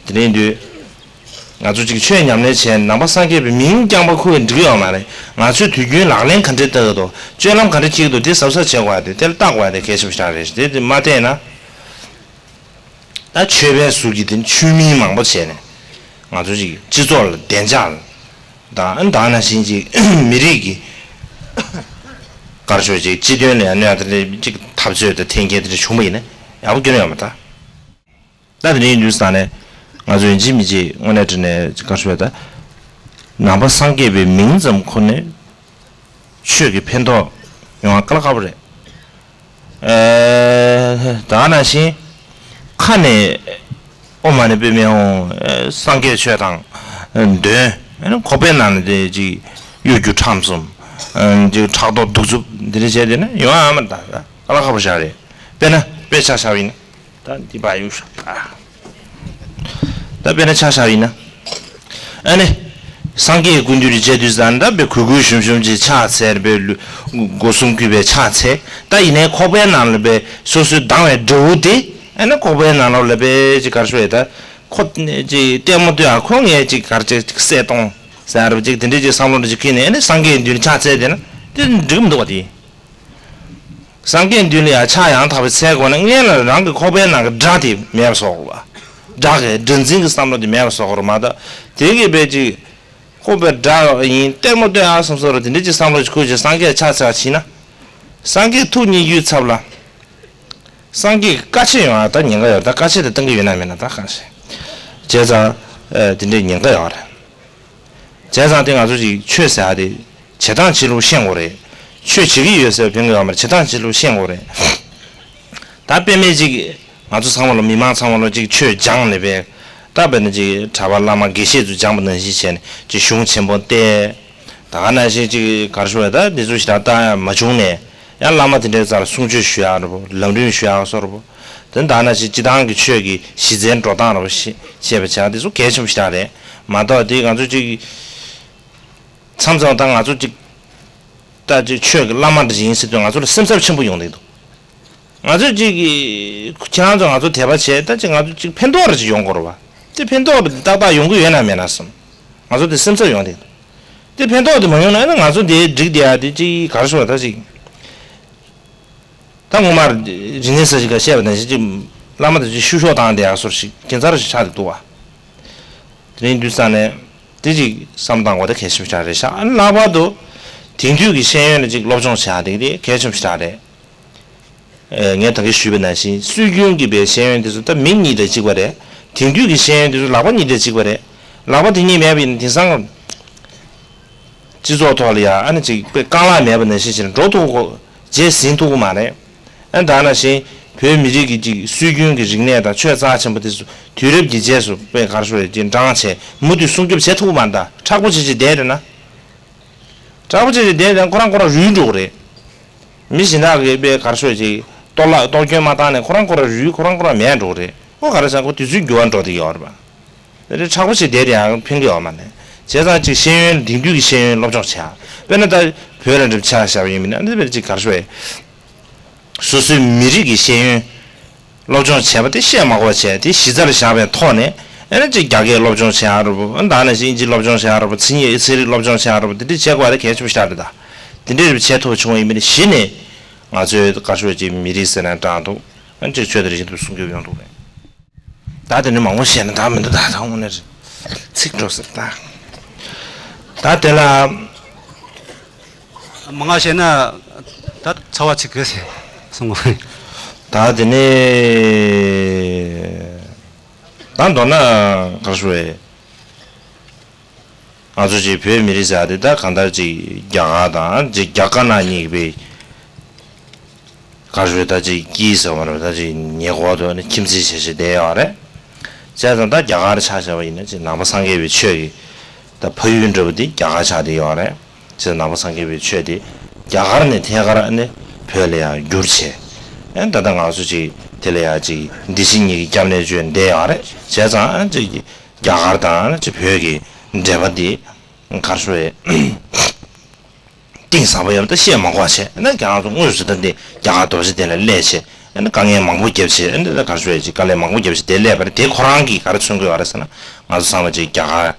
དེ་འདྲ་ཡིན་དུས་ང་ཚོ་ཅིག་ཆོས་ཉམས་ལེན་བྱས་ནང་པ་སངས་རྒྱས་པའི་མིང་རྐྱང་པ་ཁུར་བས་འགྲིག་གི་ཡོད་མ་རེད། ང་ཚོས་དུས་རྒྱུན་ལག་ལེན་ག་འདྲས་བསྟར་གི་འདུག་སྤྱོད་ལམ་ག་འདྲས་འཁྱེར་གི་འདུག་དེ་གཟབ་གཟབ་བྱེད་དགོས་ཡ་དེ་དེ་ལ་བལྟ་དགོས་ཡ་དེ་གལ་ཆེན་པོ་ཞིག་རེད། དེ་དེ་མ་བལྟས་ན། ད་ཆོས་པའི་གཟུགས་ཀྱི་དེ་ཆོས་མིང་མང་པོ་བྱས་ནས་ང་ཚོ་ཅིག་སྤྱི་ཚོགས་ལ་བདེ་འཇགས་ལ་ དང་ད་ནང་བཞིན་ཅིག་མི་རིགས་ཀྱི་གར་ཤོག་ཅིག་སྤྱི་དོན་ལ་ཡང་གནོད་ཡ་དེ་འདྲ་ཅིག་འཐབ་རྩོད་དང་འཐེན་འཁྱེར་དེ་འདྲ་བྱུང་བ་ཡིན་ན་ཡག་པོ་སྐྱོན་ཡོད་མ་ད། ད་དེ་འདྲ་ཡིན་དུས་ས་ནས་ང་ཚོ་ཡིན་གཅིག་མིན་གཅིག་དངོས་གནས་དྲང་གནས་ག་རེ་ཞུ་བ་ད། ནང་པ་སངས་རྒྱས་པའི་མིང་ཙམ་ཁོ་ནས་ཆོས་ཀྱི་ཕན་ཐོགས་ཡོང་བ་དཀའ་ལས་ཁག་པོ་རེད། ཨེ། ད་ག་ནང་བཞིན་ཁ་ནས་ཨོཾ་མ་ཎི་པདྨེ་ཧཱུྃ། སངས་རྒྱས་ཆོས་དང་དོན། ཁོག་པའི་ནང་ནས་དེ་ཅིག་གཡོ་སྒྱུ་ཁྲམ་གསུམ། ཅིག་ཕྲག་དོག་གདུག་རྩུབ་འདི་འདྲ་བྱས་བསྡད་ན་ཡོང་ཡ་མ་ད་དཀའ་ལས་ཁག་པོ་ཞིག་རེད། དཔེར་ན་དཔེ་ཆ་བཞག་པ་ཡིན་ན། ད་འདི་པ་ཡུག་ཤོག་ད། ད་དཔེར་ན་ཆ་བཞག་ཡིན་ན། ཨ་ནི། སངས་རྒྱས་སྐུ་མདུན་དུ་མཇལ་དུས་ཙང་ད་དཔེ་གུས་གུས་ཞུམ་ཞུམ་གྱིས་ཕྱག་འཚལ་བའི་ལུ། སྒོ་གསུམ་གུས་པས་ཕྱག་འཚལ། ད་ཡིན་ནའི་ཁོག་པའི་ནང་ལ་དཔེ་སོ་སོའི་སྡང་བའི་དགྲ་བོ་དེ། ཨ་ནི་ཁོག་པའི་ནང་ལོགས་ལ་དཔེ་ཅིག་ག་རེ་ཞུ་ཡ་ད། ཁོ་ཅིག་ལྟད་མོ་ལྟོས་ཨ་ཁོ་ངས་ཅིག་ག་རེ་ཅིག་གསལ་གཏོང་ཟེར་བ་ཅིག་དེ་འདྲའི་ཅིག་བསམ་བློ་འདྲ་ཅིག་འཁྱེར་ནས་ཨ་ནི་སངས་རྒྱས་མདུན་ཕྱག་འཚལ་བསྡད་ན་དེ་འགྲིག་གི་མི་འདུག་བ་དེ། སངས་རྒྱས་མདུན་ལ་ཡང་ཕྱག་ཡང་དག་པའི་འཚལ་དགོས་ན་སྔོན་ལ་རང་གི་ཁོག་པའི་ནང་གི་དགྲ་དེ་མེད་པ་བཟོ་དགོས་པ། དགྲ་གི་དགྲ་འཛིན་གྱི་བསམ་བློ་དེ་མེད་པ་བཟོ་དགོས་རེད་མ་གཏོགས་དེ་གི་དཔེ་ཅིག་ཁོག་པའི་དགྲ་ཡིན་ལྟད་མོ་ལྟོས་ཨ་བསམ་བསམ་རེད་དེ་འདྲ་ཅིག་བསམ་བློ་ཅིག་ཁུར་ཅིག་སངས་རྒྱས་ཕྱག་འཚལ་བ་བྱིན་ན། སངས་རྒྱས་ཐུགས་མཉེས་རྒྱུའི་ཚབ་ལ། སངས་རྒྱས་ཀྱི་བཀའ་ཆད་ཡོང་ཨ་ད་ཉེན་ཁ་ཡོད་ད་བཀའ་ཆད་དེ་གཏང་གི་ཡོད་ན་མེད་ན་ད་གང་ཤེས། བྱས་ཙང་། དེ་འདྲའི་ཉེན་ཁ་ཡོད་རེད། བྱས་ཙང་དེ་ང་ཚོ་ཅིག་ཆོས་ཟེར་ཡ་དེ་བྱེད་སྟངས་བྱེད་ལུགས་ཤེས་དགོས་རེད། ཆོས་བྱེད་ཀྱི་ཡོད་ཟེར་བ་ཕན་གྱི་ཡོད་མ་རེད་བྱེད་སྟངས་བྱེད་ལུགས་ཤེས་དགོས་རེད། ད་དཔེ་མེད་ཅིག་ང་ཚོ་ཚང་མ་ལ་མི་མང་ཚང་མ་ལ་ཅིག་ཆོས་སྦྱངས་ནས་པས་ད་དཔེར་ན་ཅིག་གྲྭ་པ་བླ་མ་དགེ་བཤེས་ཚོ་སྦྱངས་པ་ནང་བཞིན་བྱས་ནས་ཅིག་གཞུང་ཆེན་པོ་བལྟས། ད་ག་ནང་བཞིན་ཅིག་ག་རེ་ཞུ་བས་ད་འདི་ཚོ་ཞེ་དྲག་ལྟ་ཡ་མ་བྱུང་ནས་ཡང་བླ་མ་དེ་འདྲའི་རྩར་གསུང་ཆོས་ཞུ་ཡ་རེད་པོ་ལམ་རིམ་ཞུ་ཡ་སོགས་རེད་པོ། དེ་ད་ག་ནང་བཞིན་སྤྱི་བཏང་གི་ཆོས་ཀྱི་གཞི་རྩའི་འགྲོ་སྟངས་རེད་པོ་ཤེས་པ་བྱ་འདི་ཚོ་གལ་ཆེན་པོ་ཞེ་དྲག་རེད་མ་གཏོགས་དེ་ང་ཚོ་ཅིག་མཚམས་མཚམས་ད་ང་ཚོ་ཅིག་ད་ཅིག་ཆོས་ཀྱི་བླ་མ་འདྲ་ཡིན་ཟེར་དུས་ང་ཚོ་ལ་སེམས་འཚབ་ཆེན་པོ་ཡོང་གི་འདུག་ང་ཚོས་ཅིག་གི་ཁྱེད་རང་ཚོ་ང་ཚོ་དད་པ་བྱས་ད་ཅིག་ང་ཚོ་ཅིག་ཕན་ཐོགས་རེ་ཅིག་ཡོང་དགོས་རེད་བ། དེ་ཕན་ཐོགས་རེ་ཏག་ཏག་ཡོང་གི་ཡོད་ན་མེད་ན་བསམ། ང་ཚོ་དེ་སེམས་འཚབ་ཡོང་དེ། དེ་ཕན་ཐོགས་དེ་མ་ཡོང་ན་ཨ་ནི་ང་ཚོ་དེ་འགྲིག་བསྡད་ཡ་དེ་ཅིག་ག་རེ་ཞུ་བ་ད་ཅིག་ད་སྔོན་མར་རིག་གནས་ས་ཞིག་ག་བཤད་པ་ནང་བཞིན་ཅིག་བླ་མ་དེ་ཅིག་བཤུ་གཞོག་བཏང་བསྡད་ཡ་སོར་ཞིག་ཁྱད་མཚར་ཞིག་ཆགས་བསྡད་འདུག་བ། དེ་རིང་དུས་ས་ནས་དེ་ཅིག་བསམ་བཏང་དགོས་ད་གལ་ཆེན་པོ་ཞིག་རེད་ཤག་ཨ་ནི་ལྷག་པར་དུ་དེང་དུས་ཀྱི་ཤེས་ཡོན་ལ་ཅིག་སློབ་སྦྱོང་བྱ་ཡ་དེ་དེ་གལ་ཆེན་པོ་ཞིག་རེད། ངས་ད་གིན་ཞུས་པ་ནང་བཞིན་སྲོལ་རྒྱུན་གྱི་པའི་ཤེས་ཡོན་དེ་ཚོ་ད་མི་གཉིས་དང་གཅིག་པ་རེད། དེང་དུས་ཀྱི་ཤེས་ཡོན་དེ་ཚོ་ལག་པ་གཉིས་དང་གཅིག་པ་རེད། ལག་པ་དེ་གཉིས་མེད་པ་ཡིན་ན་དེང་སང་སྤྱི་ཚོགས་ཐོག་ལ་ཡང་ཨ་ནི་ཅིག་དཔེ་རྐང་ལག་མེད་པ་ནང་བཞིན་ཞིག་འགྲོ་ཐུབ་གོ་རྗེས་ཟིན་ཐུབ་གོ་མ་རེད། ཨ་ནི་ད་ནང་བཞིན་བོད་མི་རིགས་ཀྱི་ཅིག་སྲོལ་རྒྱུན་གྱི་རིག་གནས་དང་ཆོས་རྩ་ཆེན་པོ་དེ་ཚོ་དུས་རབས་ཀྱི་རྗེས་སུ་དཔེ་ག་རེ་ཞུ་རེད་ཅིག་འབྲང་བྱས་མུ་མཐུད་སྲུང་སྐྱོབ་བྱེད་ཐུབ་གོ་མ་རེད་ད་མཁྲེགས་པོ་བྱས་བྱས་བསྡད་རེད་ན། མཁྲེགས་པོ་བྱས་བྱས་བསྡད་ན་ཁོ་རང་ཁོ་རང་རུལ་འགྲོ་གི་རེད། མི་གཞན་དག་གིས་དཔེ་ག་རེ་ཞུ་ཅིག་གཏོར་བརླག་གཏོར་སྐྱོན་མ་བཏང་ནས་ཁོ་རང་ཁོ་རང་རུལ་ཁོ་རང་ཁོ་རང་མེད་འགྲོ་གི་རེད། ཁོ་ག་རེ་ཟེར་ཁོ་དུས་ཚོད་འགྱུར་བ་འགྲོ་བསྡད་ཀྱི་ཡོད་རེད་པ། དེ་འདྲའི་མཁྲེགས་པོ་བྱས་བསྡད་དེ་ཡང་ཕན་གྱི་ཡོད་མ་རེད། བྱས་ཙང་ཅིག་ཤེས་ཡོན་དེང་དུས་ཀྱི་ཤེས་ཡོན་སློབ་སྦྱོང་བྱེད་ཡ། དཔེར་ན་ད་བོད་ལ་འགྲིམ་ཆ་བཞག་པ་ཡིན་མིན་ན་ཨ་ནི་དཔེར་ཅིག་ག་རེ་ཞུ་ཡ། སོ་སོའི་མི་རིགས་ཀྱི་ཤེས་ཡོན་སློབ་སྦྱོང་བྱས་པ་དེ་བཤད་མ་དགོས་པ་བྱས་དེ་གཞི་རྩར་བཞག་པའི་ཐོག་ནས་ཨ་ནི་ཅིག་རྒྱ་སྐད་སློབ་སྦྱོང་བྱེད་ཡ་རེད་པོ། ཨ་ནི་ད་ནང་བཞིན་ཨིན་ཇི་སློབ་སྦྱོང་བྱེད་ཡ་རེད་པོ། མཚན་ཉིད་ཚན་རིག་སློབ་སྦྱོང་བྱེད་ཡ་རེད་པོ། དེ་འདྲ་བྱེད་དགོས་པ་དེ་གལ་ཆེན་པོ་ཞིག་རེད་ད། དེ་འདྲ་རེ་བྱེད་ཐུབ་བྱུང་བ་ཡིན་པ་ནི་གཞི་ནས་ང་ཚོའི་ག་རེ་ཞུ་ཅིག་མི་རིགས་ཟེར་ན་དྲང་འདུག་ཨ་ནི་ཅིག་ཆོས་དང་རིག་གཞུང་དུ་སྲུང་སྐྱོབ་ཡོང་ཐུབ་རེད། ད་དེ་ནི་མང་པོ་བཤད་ན་ད་མི་འདུག་ད་ད་དངོས་གནས་རེད། ཚིག་འགྲོ་ཟེར་ད། ད་དེ་ལ། མང་ང་བཤད་ན་ད་ཚ་བ་ཚིག་གི་ཟེར་གསུང་གི། ད་དེ་ནི་ད་མདོར་ན་ག་རེ་ཞུ་བས། ང་ཚོ་ཅིག་བོད་མི་རིགས་ཟེར་ཡ་དེ་ད་གང་ལྟར་ཅིག་རྒྱ་གར་དང་ཅིག་རྒྱ་དཀར་ནག་གཉིས་ཀྱི་བའི་ག་རེ་ཞུ་ད་ཅིག་དཀྱིལ་ཟེར་བ་རེད། ད་ཅིག་ཉེ་འཁོར་དུ་ནི་ཁྱིམ་མཚེས་བྱས་བྱས་བསྡད་ཡོད་རེད། བྱས་ཙང་ད་རྒྱ་གར་ཆ་བཞག་པ་ཡིན་ན་ཅིག་ནང་པ་སངས་རྒྱས་པའི་ཆོས་ཀྱི་ད་ཕ་ཡུལ་འདྲ་བོ་དེ་རྒྱ་གར་ཆགས་བསྡད་ཡོད་རེད། བྱས་ཙང་ནང་པ་སངས་རྒྱས་པའི་ཆོས་དེ་རྒྱ་གར་ནས་ཐད་ཀར་ནི་བོད་ལ་ཡང་བསྒྱུར་བྱས། ཨ་ནི་ད་ལྟ་ང་ཚོ་ཅིག་དེ་ལ་ཡང་ཅིག་འདི་ཕྱི་གཉིས་ཀྱི་སྐྱབས་གནས་བཅོལ་བསྡད་ཡོད་རེད། བྱས་ཙང་ཨ་ནི་ཅིག་རྒྱ་གར་དང་ཅིག་བོད་ཀྱི་འབྲེལ་བ་འདི་ག་རེ་ཞུ་རེད། གཏིང་ཟབ་པོ་ཡོད་པ་ད་བཤད་མ་དགོས་པ་བྱས་ཨ་ནི་ཁྱེད་རང་ཚོ་དངོས་སུ་ད་འདི་རྒྱ་གར་རྡོ་རྗེ་གདན་ལ་སླེབས་བྱས་ཨ་ནི་དཀའ་ངལ་མང་པོ་བརྒྱབ་བྱས་ཨ་ནི་ད་ག་རེ་ཞུ་རེད་ཅིག་དཀའ་ལས་མང་པོ་བརྒྱབ་བྱས་དེ་སླེབས་པ་རེད། དེ་ཁོ་རང་གིས་ག་རེ་མཚོན་གྱི་ཡོད་རེད་ཟེར་ན་ང་ཚོ་ཚང་མ་ཅིག་རྒྱ་གར་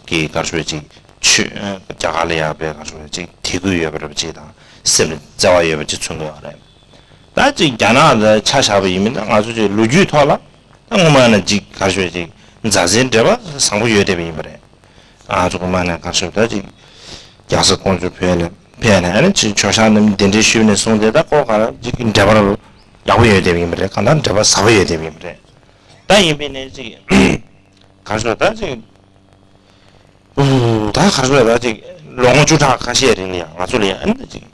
གྱི་ག་རེ་ཞུ་རེད་ཅིག་ཆོས་རྒྱ་གར་ལ་ཡག་པའི་ག་རེ་ཞུ་རེད་ཅིག་དད་གུས་ཡོད་པ་རེད་པ་ཅིག་དང་སེམས་ལ་བརྩེ་བ་ཡོད་པ་ཅིག་མཚོན་གྱི་ཡོད་རེད། ད་ཅིག་རྒྱ་ནག་ལ་ཆ་བཞག་པ་ཡིན་མིན་ད་ང་ཚོ་ཅིག་ལོ་རྒྱུས་ཐོག་ལ་ད་སྔོན་མ་ནས་ཅིག་ག་རེ་ཞུ་རེད་ཅིག་མཛའ་བརྩེའི་འབྲེལ་བ་བཟང་པོ་ཡོད་བསྡད་པ་ཡིན་པ་རེད། ཨ་ཚོ་གོང་མ་ནས་ག་རེ་ཞུ་ད་ཅིག་རྒྱལ་ས་ཀོང་ཇོ་བོད་ལ་ཕེབས་ནས་ཨ་ནི་ཅིག་མཆོད་བཤམས་རྣམས་གདན་འདྲེན་ཞུས་ནས་བཟུང་སྟེ་ད་ཁོ་ག་རེ་ཅིག་འབྲེལ་བ་ཡག་པོ་ཡོད་བསྡད་པ་ཡིན་པ་རེད། གང་ལྟར་འབྲེལ་བ་ཟབ་པོ་ཡོད་བསྡད་པ་ཡིན་པ་རེད། ད་ཡིན་པས་ནས་ཅིག་ག་རེ་ཞུ་ད་ཅིག་ད་ག་རེ་ཞུ་ད་ཅིག་ལོ་ངོ་བཅུ་ཕྲག་ཁ་ཤས་རིང་ལ་ཡང་ང་ཚོ་ལ་ཡང་ཨ་ནི་ཅིག་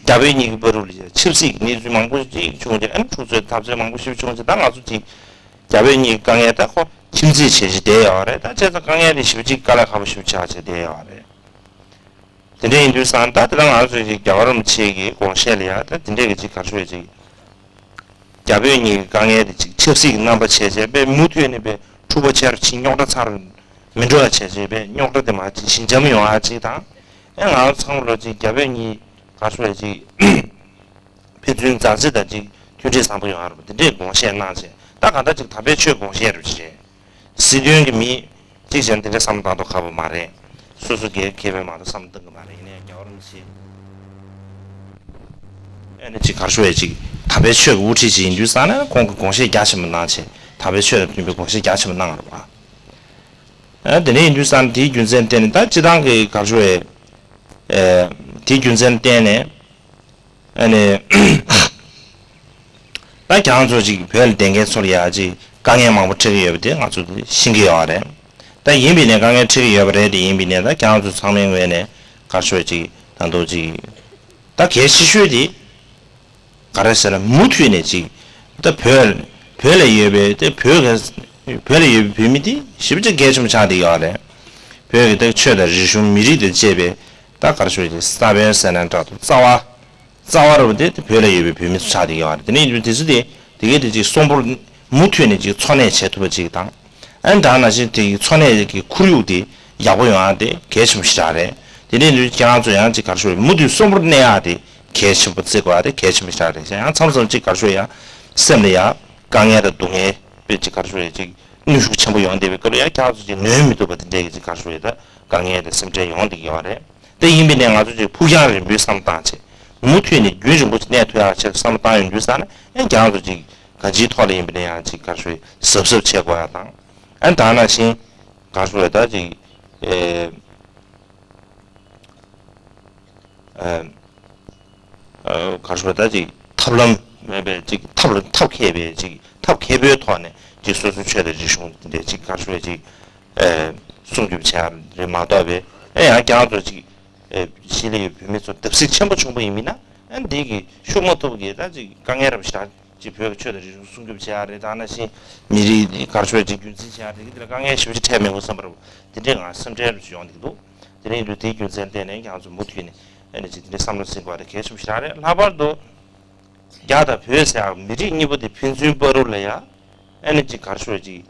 རྒྱ་བོད་གཉིས་ཀྱི་བར་དུ་ལ་ཡང་ཆབ་སྲིད་ཀྱི་གནས་ཚུལ་མང་པོ་ཅིག་བྱུང་རྗེས་ཨ་ནི་འཁྲུག་རྩོད་འཐབ་རྩོད་མང་པོ་ཞིག་བྱུང་རྗེས་ད་ང་ཚོ་ཅིག་རྒྱ་བོད་གཉིས་ཀྱི་དཀའ་ངལ་ད་ཁོ་ཁྱིམ་མཚེས་བྱས་བྱས་བསྡད་ཡོད་རེད། ད་བྱས་ཙང་དཀའ་ངལ་དེ་ཞེ་པོ་ཅིག་དཀའ་ལས་ཁག་པོ་ཞེ་པོ་ཆགས་བྱས་བསྡད་ཡོད་རེད། དེ་འདྲ་ཡིན་དུས་ཙང་ད་དེ་ལ་ང་ཚོས་ཅིག་རྒྱལ་བ་རིན་པོ་ཆེ་གི་དགོངས་བཞེད་ལ་ཡང་ད་དེ་འདྲས་ཀྱི་ཅིག་ག་རེ་ཞུ་ཡ་ཅིག་རྒྱ་བོད་གཉིས་ཀྱི་དཀའ་ངལ་དེ་ཅིག་ཆབ་སྲིད་ཀྱི་རྣམ་པ་བྱས་བྱས་པས་མུ་མཐུད་ནས་པས་འཁྲུག་པ་ཆེ་རུ་ཕྱིན་རྙོག་དྲ་ཚ་རུ་མི་འགྲོ་བ་བྱས་བྱས་པས་རྙོག་དྲ་དེ་མར་ཅིག་ཞི་འཇམ་ཡོང་ཡ་ཅིག་དང་ཨེ་ང་ཚོ་ཚང་མ་ལོ་ཅིག་རྒྱ་བོད་གཉིས་ག་རེ་ཞུ་ཡ་ཅིག་ཕན་ཚུན་མཛའ་བརྩེ་དང་ཅིག་མཐུན་སྒྲིལ་བཟང་པོ་ཡོང་ཡ་རེད་པ་དེ་འདྲས་དགོངས་བཞེད་གནང་བྱས་ད་གང་ལྟར་ཅིག་དམ་པའི་ཆོས་དགོངས་བཞེད་རེད་པ་ཅིག་རེད། སྲིད་དོན་གྱི་མི་གཅིག་བྱས་ན་དེ་འདྲའི་བསམ་བློ་བཏང་མདོག་ཁ་པོ་མ་རེད། སོ་སོ་སྒེར་ཁེ་ཕན་མ་གཏོགས་བསམ་བློ་བཏང་གི་མ་རེད། ཡིན་ནའི་རྒྱལ་བ་རིན་པོ་ཆེ་ཨ་ནི་ཅིག་ག་རེ་ཞུ་ཡ་ཅིག་དམ་པའི་ཆོས་ཀྱི་དབུ་ཁྲིད་ཅིག་ཡིན་དུས་ཙང་ན་ཁོང་གི་དགོངས་བཞེད་རྒྱ་ཆེན་པོ་གནང་བྱས་དམ་པའི་ཆོས་དང་མཐུན་པའི་དགོངས་བཞེད་རྒྱ་ཆེན་པོ་གནང་བ་རེད་པ། ཨ་དེ་འདྲ་ཡིན་དུས་ཙང་ན་དེའི་རྒྱུ་མཚན་བརྟེན་ནས་ད་སྤྱི་བཏང་གི་ག་རེ་ཞུ་ཡ་ཨ་དེའི་རྒྱུ་མཚན་བརྟེན་ནས། ཨ་ནི། ད་ཁྱེད་རང་ཚོ་ཅིག་བོད་ལ་བསྡད་མཁན་ཚོ་ལ་ཡ་ཅིག་དཀའ་ངལ་མང་པོ་འཕྲད་ཀྱི་ཡོད་པ་དེ་ང་ཚོ་ཤེས་ཀྱི་ཡོད་རེད། ད་ཡིན་པས་ནས་དཀའ་ངལ་འཕྲད་ཀྱི་ཡོད་པ་རེད་དེ་ཡིན་པས་ནས་ད་ཁྱེད་རང་ཚོ་ཚང་མའི་ངོས་ནས་ག་རེ་ཞུ་ཅིག་ད་དུང་ཅིག་ད་གལ་ཆེ་ཤོས་དེ་ག་རེ་ཟེར་ན་མུ་མཐུད་ནས་ཅིག་ད་བོད་བོད་ལ་ཡོད་པའི་ད་བོད་ག་བོད་ལ་ཡོད་པའི་བོད་མི་དེ་ཞེ་པོ་ཅིག་གལ་ཆེན་པོ་ཆགས་བསྡད་ཡོད་རེད། བོད་ཀྱི་ད་ཆོས་དང་རིག་གཞུང་མི་རིགས་དང་བཅས་པའི་ད་ག་རེ་ཞུ་ཅིག་ས་བོན་ཟེར་ན་འདྲ་འདུག་རྩ་བ། རྩ་བ་རུ་དེ་བོད་ལ་ཡོད་པའི་བོད་མི་ཚོ་ཆགས་བསྡད་ཡོད་རེད། དེ་ནས་ཡིན་དུས་དེ་ཚོ་དེ་དེ་གའི་དེ་ཅིག་གསོན་པོར་མུ་མཐུད་ནས་ཅིག་འཚོ་གནས་བྱེད་ཐུབ་པ་ཅིག་དང་། ཨ་ནི་ད་ནང་བཞིན་དེ་གི་འཚོ་གནས་ཀྱི་ཁོར་ཡུག་དེ་ཡག་པོ་ཡོང་ཡ་དེ་གལ་ཆེན་པོ་ཞེ་དྲག་རེད། དེ་ནས་ཡིན་དུས་ཁྱེད་རང་ཚོ་ཡང་ཅིག་ག་རེ་ཞུ་རེད་མུ་མཐུད་གསོན་པོར་གནས་ཡ་དེ་གལ་ཆེན་པོ་བརྩི་དགོས་ཡ་དེ་གལ་ཆེན་པོ་ཞེ་དྲག་རེད། ཡང་མཚམས་མཚམས་ཅིག་ག་རེ་ཞུ་ཡ་སེམས་ལ་ཡ་དཀའ་ངལ་དང་སྡུག་བསྔལ་དཔེ་ཅིག་ག་རེ་ཞུ་རེད་ཅིག་ནུས་ཤུགས་ཆེན་པོ་ཡོང་བསྡད་པའི་སྐབས་ལ་ཡ་ཁྱེད་རང་ཚོ་ཅིག་ནོན་མི་ཐུབ་པ་དེ་འདྲའི་གི་ཅིག་ག་རེ་ཞུ་རེད་ད་དཀའ་ངལ་དང་སེམས་ཁྲལ་ཡོང་བསྡད་ཀྱི་ཡོད་རེད། དེ་ཡིན་པས་ནས་ང་ཚོ་ཅིག་ཕུགས་རྒྱང་རིང་པོའི་བསམ་བཏང་བྱས། མུ་མཐུད་ནས་རྒྱུན་རིང་པོ་ཅིག་གནས་ཐུབ་ཡག་ཆེད་དུ་བསམ་བློ་བཏང་ཡོང་དུས་ཙང་ནས་ཨེ་རྒྱང་ཚོ་ཅིག་གང་ཅིའི་ཐོག་ལ་ཡིན་པ་ནས་ཡང་ཅིག་ག་རེ་ཞུ་གཟབ་གཟབ་བྱེད་དགོས་ཡག་དང་། ཨེ་ད་ནང་བཞིན་ག་རེ་ཞུ་རེད་ད་ཅིག་ཨེ་ཨེ་ག་རེ་ཞུ་རེད་ད་ཅིག་ཐབས་ལམ་མེད་པའི་ཅིག་ཐབས་ལ་ཐབས་མཁས་པའི་ཅིག་ཐབས་མཁས་པོའི་ཐོག་ནས་ཅིག་སོ་སོའི་ཆོས་དང་རིག་གཞུང་དེ་འདྲའི་ཅིག་ག་རེ་ཞུ་རེད་ཅིག་ཨེ་སྲུང་སྐྱོབ་བྱེད་ཡག་རེད་མ་གཏོགས་པའི་ཨེ་ཡང་རྒྱང་ཚོ་ཅིག་ཨེ་གཞིས་ལ་ཡོད་བོད་མི་ཚོ་བརྡབ་གསིག་ཆེན་པོ་བྱུང་བ་ཡིན་མིན་ན་ཨ་འདི་གི་ཤུགས་མ་ཐུབ་ཀྱི་ད་ཅིག་དཀའ་ངལ་རབ་ཞག་ཅིག་བོད་ཀྱི་ཆོས་དང་རིག་གཞུང་སྲུང་སྐྱོབ་བྱེད་ཡག་རེད་ད་ནང་བཞིན་མི་རིགས་གར་ཆོས་ཅིག་རྒྱུན་འཛིན་བྱེད་ཡག་རེད་གི་འདི་ལ་དཀའ་ངལ་ཞེ་པོ་ཅིག་འཕྲད་མེད་འོང་བསམ་པ་རེད། དེ་འདྲའི་ང་སེམས་ཁྲལ་རབ་ཅིག་ཡོང་བསྡད་ཀྱི་འདུག་དེ་འདྲ་ཡིན་དུས་དེའི་རྒྱུ་མཚན་བརྟེན་ནས་ཁྱེད་ཚོ་མུ་མཐུད་ནས་ཨ་ནི་ཅིག་དེ་འདྲའི་བསམ་བློ་འཛིན་དགོས་རེད་གལ་ཆེན་པོ་ཞིག་རང་རེད། ལྷག་པར་དུ་རྒྱ་དང་བོད་ཟེར་ཡག་མི་རིགས་གཉིས་པོ་དེ་ཕན་ཚུན་བར་དུ་ལ་ཡ་ཨ་ནི་ཅིག་གར་ཆོས་ཅིག་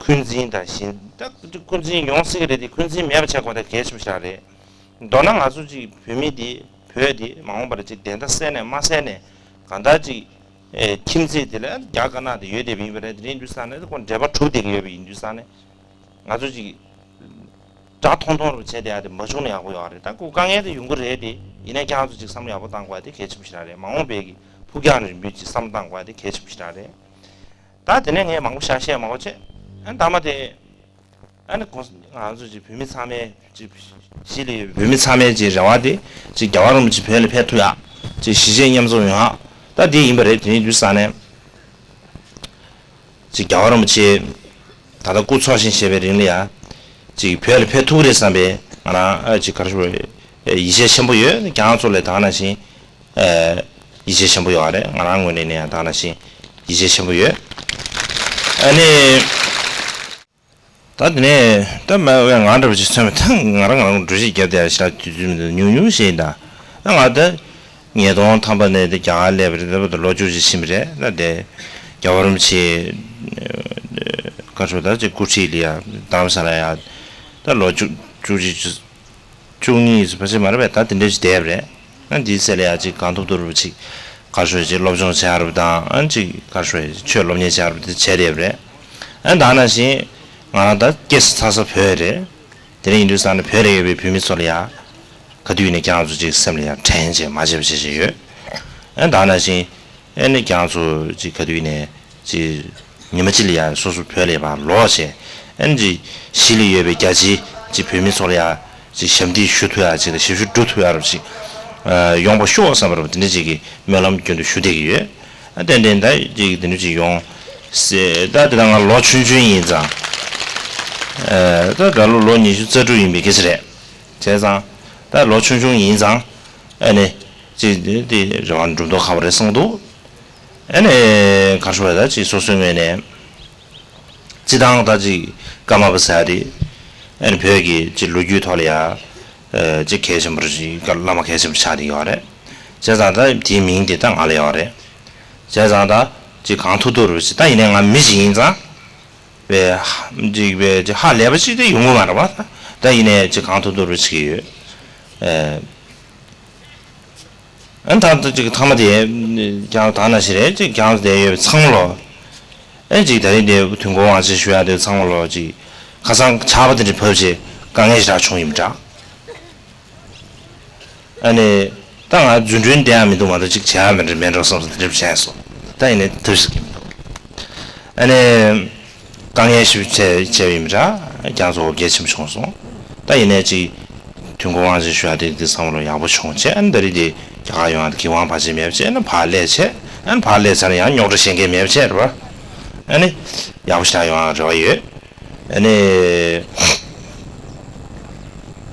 འཁོན་འཛིན་དང་ཞེན་ད་འཁོན་འཛིན་ཡོང་སྲིད་ཀྱི་རེད་དེ་འཁོན་འཛིན་མེད་པ་བྱེད་དགོས་དེ་གལ་ཆེན་པོ་ཞིག་རེད། མདོར་ན་ང་ཚོ་ཅིག་བོད་མི་དེ་བོད་དེ་མ་འོངས་པར་ཅིག་བདེན་མཐའ་གསལ་ནས་མ་གསལ་ནས་གང་ལྟར་ཅིག་ཁྱིམ་མཚེས་དེ་ལ་རྒྱ་དཀར་ནག་དེ་ཡོད་བསྡད་པ་ཡིན་པ་རེད། དེ་རིང་དུས་ས་ནས་ཁོ་འབྲེལ་བ་གྲུབ་བསྡད་ཀྱི་ཡོད་པ་ཡིན་དུས་ས་ནས་ང་ཚོ་ཅིག་དགྲ་མཐོང་མཐོང་རུ་བྱས་བསྡད་ཡ་དེ་མ་བྱུང་ན་ཡག་པོ་ཡོད་རེད། ད་ཁོ་དཀའ་ངལ་དེ་ཡོང་གི་རེད་དེ་ཡིན་ན་ཁྱེད་རང་ཚོ་ཅིག་བསམ་བློ་ཡག་པོ་བཏང་དགོས་ཡ་དེ་གལ་ཆེན་པོ་ཞིག་རེད། མ་འོངས་པའི་གི་ཕུགས་རྒྱང་རིང་པོའི་ཅིག་བསམ་བློ་བཏང་དགོས་ཡ་དེ་གལ་ཆེན་པོ་ཞིག་རེད། ད་དེ་ནས་ངས་མང་པོ་བཤད་བཤད་མང་པོ་བྱས། ཨ་ནི་ད་མ་དེ་ཨ་ནི་གོང་ང་ཚོ་ཅིག་བོད་མི་ཚང་མའི་ཅིག་གཞིས་ལ་ཡོད་བོད་མི་ཚང་མའི་ཅིག་རེ་བ་དེ་ཅིག་རྒྱལ་བ་རིན་པོ་ཆེ་བོད་ལ་ཕེབས་ཐུབ་ཡག་ཅིག་གཞིས་བྱེས་མཉམ་འཛོམས་ཡོང་ཡག་ད་དེ་ཡིན་པ་རེད། དེ་ཡིན་དུས་ས་ནས་ཅིག་རྒྱལ་བ་རིན་པོ་ཆེ་ད་ལྟ་སྐུ་འཚོ་ཞིང་གཞེས་པའི་རིང་ལ་ཡ་ཅིག་བོད་ལ་ཕེབས་ཐུབ་ཀྱི་རེད་བསམ་པའི་ང་རང་ཨ་ཅིག་ག་རེ་ཞུ་དགོས་རེད། ཡིད་ཆེས་ཆེན་པོ་ཡོད། ཁྱེད་རང་ཚོ་ལ་ད་ག་ནང་བཞིན། ཡིད་ཆེས་ཆེན་པོ་ཡོད་རེད། ང་རང་ངོས་ནས་ནས་ཡང་ད་ག་ནང་བཞིན་ཡིད་ཆེས་ཆེན་པོ་ཡོད། ཨ་ནི། ད་དེ་ནས་ད་མ་ང་འདྲ་བ་ཅིག་མཚོན་པ་ད་ང་རང་ང་རང་འགྲོ་ཞིག་བརྒྱབ་བསྡད་ཡ་ཞེ་དྲག་དུས་ཚོད་མི་འདུག་ཉུང་ཉུང་ཞིག་ཡིན་ད། ད་ང་ད་ཉིས་སྟོང་ཐམ་པ་ནས་དེ་རྒྱ་གར་སླེབས་པ་རེད། ད་བར་དུ་ལོ་བཅུ་གཅིག་ཕྱིན་པ་རེད། ད་དེ་རྒྱལ་བ་རིན་པོ་ཆེ་བཀའ་ཤོག་ད་ཅིག་སྐུ་ཁྲིད་ལ་ཡ་རྡ་རམ་ས་ལ་ཡ་ད་ལོ་བཅུ་བཅུ་གཅིག་བཅུ་གཉིས་སུ་ཕལ་ཆེར་མ་རེད་པས། ད་དེ་འདྲ་ཞིག་བསྡད་པ་རེད། ཨ་འདིའི་ཚེ་ལ་ཡ་ཅིག་གང་ཐུབ་ཐུབ་རུ་ཅིག་ག་རེ་ཞུ་ཅིག་སློབ་སྦྱོང་བྱེད་ཡ་རུ་དང་ཨ་ཅིག་ག་རེ་ཞུ་ཆོས་སློབ་གཉེར་བྱེད་ཡ་རུ་དེ་བྱས་བསྡད་པ་རེད། ཨ་ད་ནང་བཞིན་ང་རང་ད་སྐྱེས་ས་འཚར་ས་བོད་རེད། དེ་རིང་ཡིན་དུས་ཙང་ནས་བོད་ལ་ཡོད་པའི་བོད་མི་ཚོ་ལ་ཡ་ག་དུས་ནས་ཀྱང་ཚོ་ཅིག་སེམས་ལ་ཡ་དྲན་བྱས་མ་བརྗེད་པ་བྱེད་བཞིན་ཡོད། ཨ་ད་ནང་བཞིན་ཨ་ནི་ཀྱང་ཚོ་ཅིག་ག་དུས་ནས་ཅིག་ ཉི་མ་གཅིག་ལ་ཡ་སོ་སོ་བོད་ལ་ཡ་ཕར་ལོག་བྱས། ཨ་ནི་ཅིག་གཞིས་ལ་ཡོད་པའི་རྒྱ་ཆེའི་ཅིག་བོད་མི་ཚོ་ལ་ཡ་ཅིག་ཞབས་འདེགས་ཞུ་ཐུབ་ཡ་ཅིག་དང་ཞབས་ཞུ་སྒྲུབ་ཐུབ་ཡ་རབ་ཅིག་ཡོང་པ་ཤོག་བསམ་པ་རབ་དེ་འདྲ་ཅིག་གི་སྨོན་ལམ་རྒྱུན་དུ་ཞུ་བསྡད་ཀྱི་ཡོད། ཨ་ཏན་ཏན་ད་ཅིག་དེ་འདྲ་ཅིག་ཡོང་སྲིད། ད་དེ་ད་ང་ལོ་ཆུང་ཆུང་ཡིན་ཙང་། ཨ་ད་ད་ལོ་ལོ་ཉི་ཤུ་རྩ་དྲུག་ཡིན་པའི་སྐད་ཆ་རེད། བྱས་ཙང་ད་ལོ་ཆུང་ཆུང་ཡིན་ཙང་ཨ་ནི་ཅིག་དེ་དེ་རེ་བ་འགྲུབ་མདོག་ཁ་པོ་རེད་བསམ་འདུག་ཨ་ནི་ག་རེ་ཞུ་དགོས་རེད། ད་ཅིག་སོ་སོའི་ངོས་ནས་སྤྱི་བཏང་ད་ཅིག་ཀརྨ་པ་ཟེར་ཡ་དེ་ཨ་ནི་བོད་ཀྱི་ཅིག་ལོ་རྒྱུས་ཐོག་ལ་ཡ་ཅིག་གལ་ཆེན་པོ་ཞིག་བླ་མ་གལ་ཆེན་པོ་ཆགས་བསྡད་ཡོད་རེད། བྱས་ཙང་ད་དེའི་མིང་དེ་ད་ང་ལ་ཡོད་རེད། བྱས་ཙང་ད་ཅིག་གང་ཐུབ་ཐུབ་རེད་ཅིག་ད་ཡིན་ནའི་ང་མི་ཞིག་ཡིན་ཙང་བས་ཅིག་བས་ཅིག་ཧ་ལས་པ་ཅིག་དེ་ཡོང་གི་མ་རེད་པ། ད་ཡིན་ནའི་ཅིག་གང་ཐུབ་ཐུབ་རེད་ཅིག་ཡོད། ཨ་ཨ་ད་ད་ཅིག་མཐའ་མ་དེ་ཀྱང་ད་ན་ཞིག་རེད། ཅིག་ཀྱང་དེ་ཡོད་པའི་ཚང་མ་ལོ། ཨེ་ཅིག་ད་རིང་དེ་དུས་འཁོར་དབང་ཆེན་ཞུ་ཡ་དེ་ཚང་མ་ལོ་ཅིག་ཁ་སང་ཆར་པ་དེ་འདྲ་བབས་བྱས་དཀའ་ངལ་ཞེ་དྲག་བྱུང་ཡིན་པ་འདྲ། ཨ་ནི་ད་ང་རྫུ་འཕྲུལ་བསྟན་ཡ་མི་འདུག་མ་གཏོགས་ཅིག་བྱེད་ཡ་མི་འདྲ་མེད་འགྲོ་བསམ་སོང་། དེ་འདྲ་བྱས་སོང་། ད་ཡིན་ནའི་ཐབས་ཤེས་ཀྱི་མི་འདུག་ཨ་ནི་དཀའ་ངལ་ཞིག་བྱས་བྱས་ཡིན་པ་འདྲ། ཀྱང་ཚོ་འོ་བརྒྱལ་ཆེན་པོ་བྱུང་སོང་། ད་ཡིན་ནའི་ཅིག་དུས་འཁོར་དབང་ཆེན་ཞུ་ཡ་དེ་དེ་བསམ་བློ་ཡག་པོ་བྱུང་བྱས། ཨ་ནི་ད་རེས་དེ་རྒྱ་གར་ཡོང་ཡ་དེ་གི་དབང་ཕལ་ཆེར་མེད་པ་བྱས། ཨ་ནི་ཕར་སླེབས་བྱས། ཨ་ནི་ཕར་སླེབས་ཚར་ནས་ཡང་རྙོག་དྲ་བཤད་མཁན་མེད་པ་བྱས་རེད་པ། ཨ་ནི་ཡག་པོ་ཞིག་ཡོང་ཡ་རེ་བ་ཡོད། ཨ་ནི་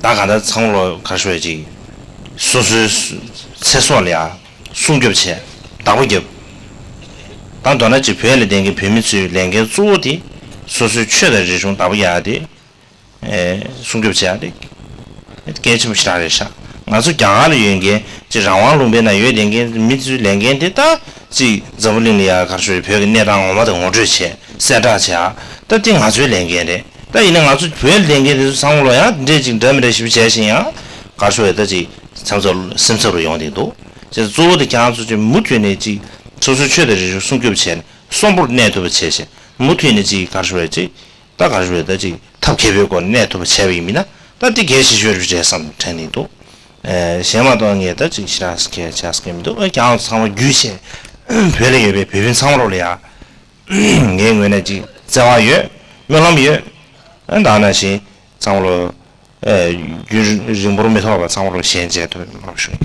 ད་གང་ལྟར་ཚང་མ་ལོ་ག་རེ་ཞུ་ཡ་ཅིག་སོ་སོའི་ཚེ་སྲོག་ལ་ཡ་སྲུང་སྐྱོབ་བྱས། བདག་པོ་རྒྱབ། ད་མདོར་ན་ཅིག་བོད་ལ་བསྡད་མཁན་བོད་མི་ཚོའི་ལས་འགན་གཙོ་བོ་དེ་སོ་སོའི་ཆོས་དང་རིག་གཞུང་བདག་པོ་རྒྱག་ཡ་དེ། ཨེ་སྲུང་སྐྱོབ་བྱེད་ཡ་དེ་གལ་ཆེན་པོ་ཞེ་དྲག་རེད་ཤག་ང་ཚོ་རྒྱ་གར་ལ་ཡོད་མཁན་ཅིག་རང་དབང་ལུང་པའི་ནང་ཡོད་བསྡད་མཁན་མི་ཚོའི་ལས་འགན་དེ་ད་ཅིག་འཛམ་བུ་གླིང་ལ་ཡ་ག་རེ་ཞུ་རེད། བོད་ཀྱི་གནས་སྟངས་ངོ་མ་དེ་ངོ་སྤྲོད་བྱས་གསལ་བསྒྲགས་བྱེད་ཡ་ད་དེ་ང་ཚོའི་ལས་འགན་རེད། ད་ཡིན་ན་ང་ཚོ་བོད་ལ་བསྡད་མཁན་དེ་ཚོ་ཚང་མ་ལོ་ཡང་འདྲེ་ཅིག་འདྲ་མི་འདྲ་ཞིབ་བྱས་ཤིང་ཡང་ག་རེ་ཞུ་རེད། ད་ཅིག་ཚབ་ཚབ་སེམས་འཚབ་རུ་ཡོང་བསྡད་འདུག་བྱས་ཙང་གཙོ་བོ་དེ་ཁྱེད་རང་ཚོ་ཅིག་མུ་མཐུད་ནས་ཅིག་སོ་སོའི་ཆོས་དང་རིག་གཞུང་སྲུང་སྐྱོབ་བྱས་ནས་གསོན་པོར་གནས་ཐུབ་པ་བྱས་ཤིང་། མུ་མཐུད་ནས་ཅིག་ག་རེ་ཞུ་རེད། ཅིག་ད་ག་རེ་ཞུ་རེད། ད་ཅིག་ཐབས་མཁས་པོའི་སྒོ་ནས་གནས་ཐུབ་པ་བྱས་པ་ཡིན་མིན་ན་ད་དེ་གལ་ཆེ་ཤོས་རེད་བསམ་དྲན་གྱི་འདུག་ཨེ་གཞན་མ་གཏོགས་ངས་ད་ཅིག་ཞེ་དྲག་གལ་ཆེ་ས་གལ་མི་འདུག་ཨེ་ཁྱེད་རང་ཚོ་ཚང་མ་རྒྱུས་ཆེ། བོད་ལ་ཡོད་པའི་བོད་མི་ཚང་མ་ལོ་ལ་ཡ་ངའི་ངོས་ནས་ཅིག་བརྩེ་བ་ཡོད། སྨོན་ལམ་ཡོད། ཨེ་ད་ནང་བཞིན་ཚང་མ་ལོ་ཨེ་རྒྱུན་རིང་པོར་མི་ཐོགས་པར་ཚང་མ་ལོ་ཞལ་མཇལ་ཐུབ་པའི་སྨོན་ལམ་ཞུ།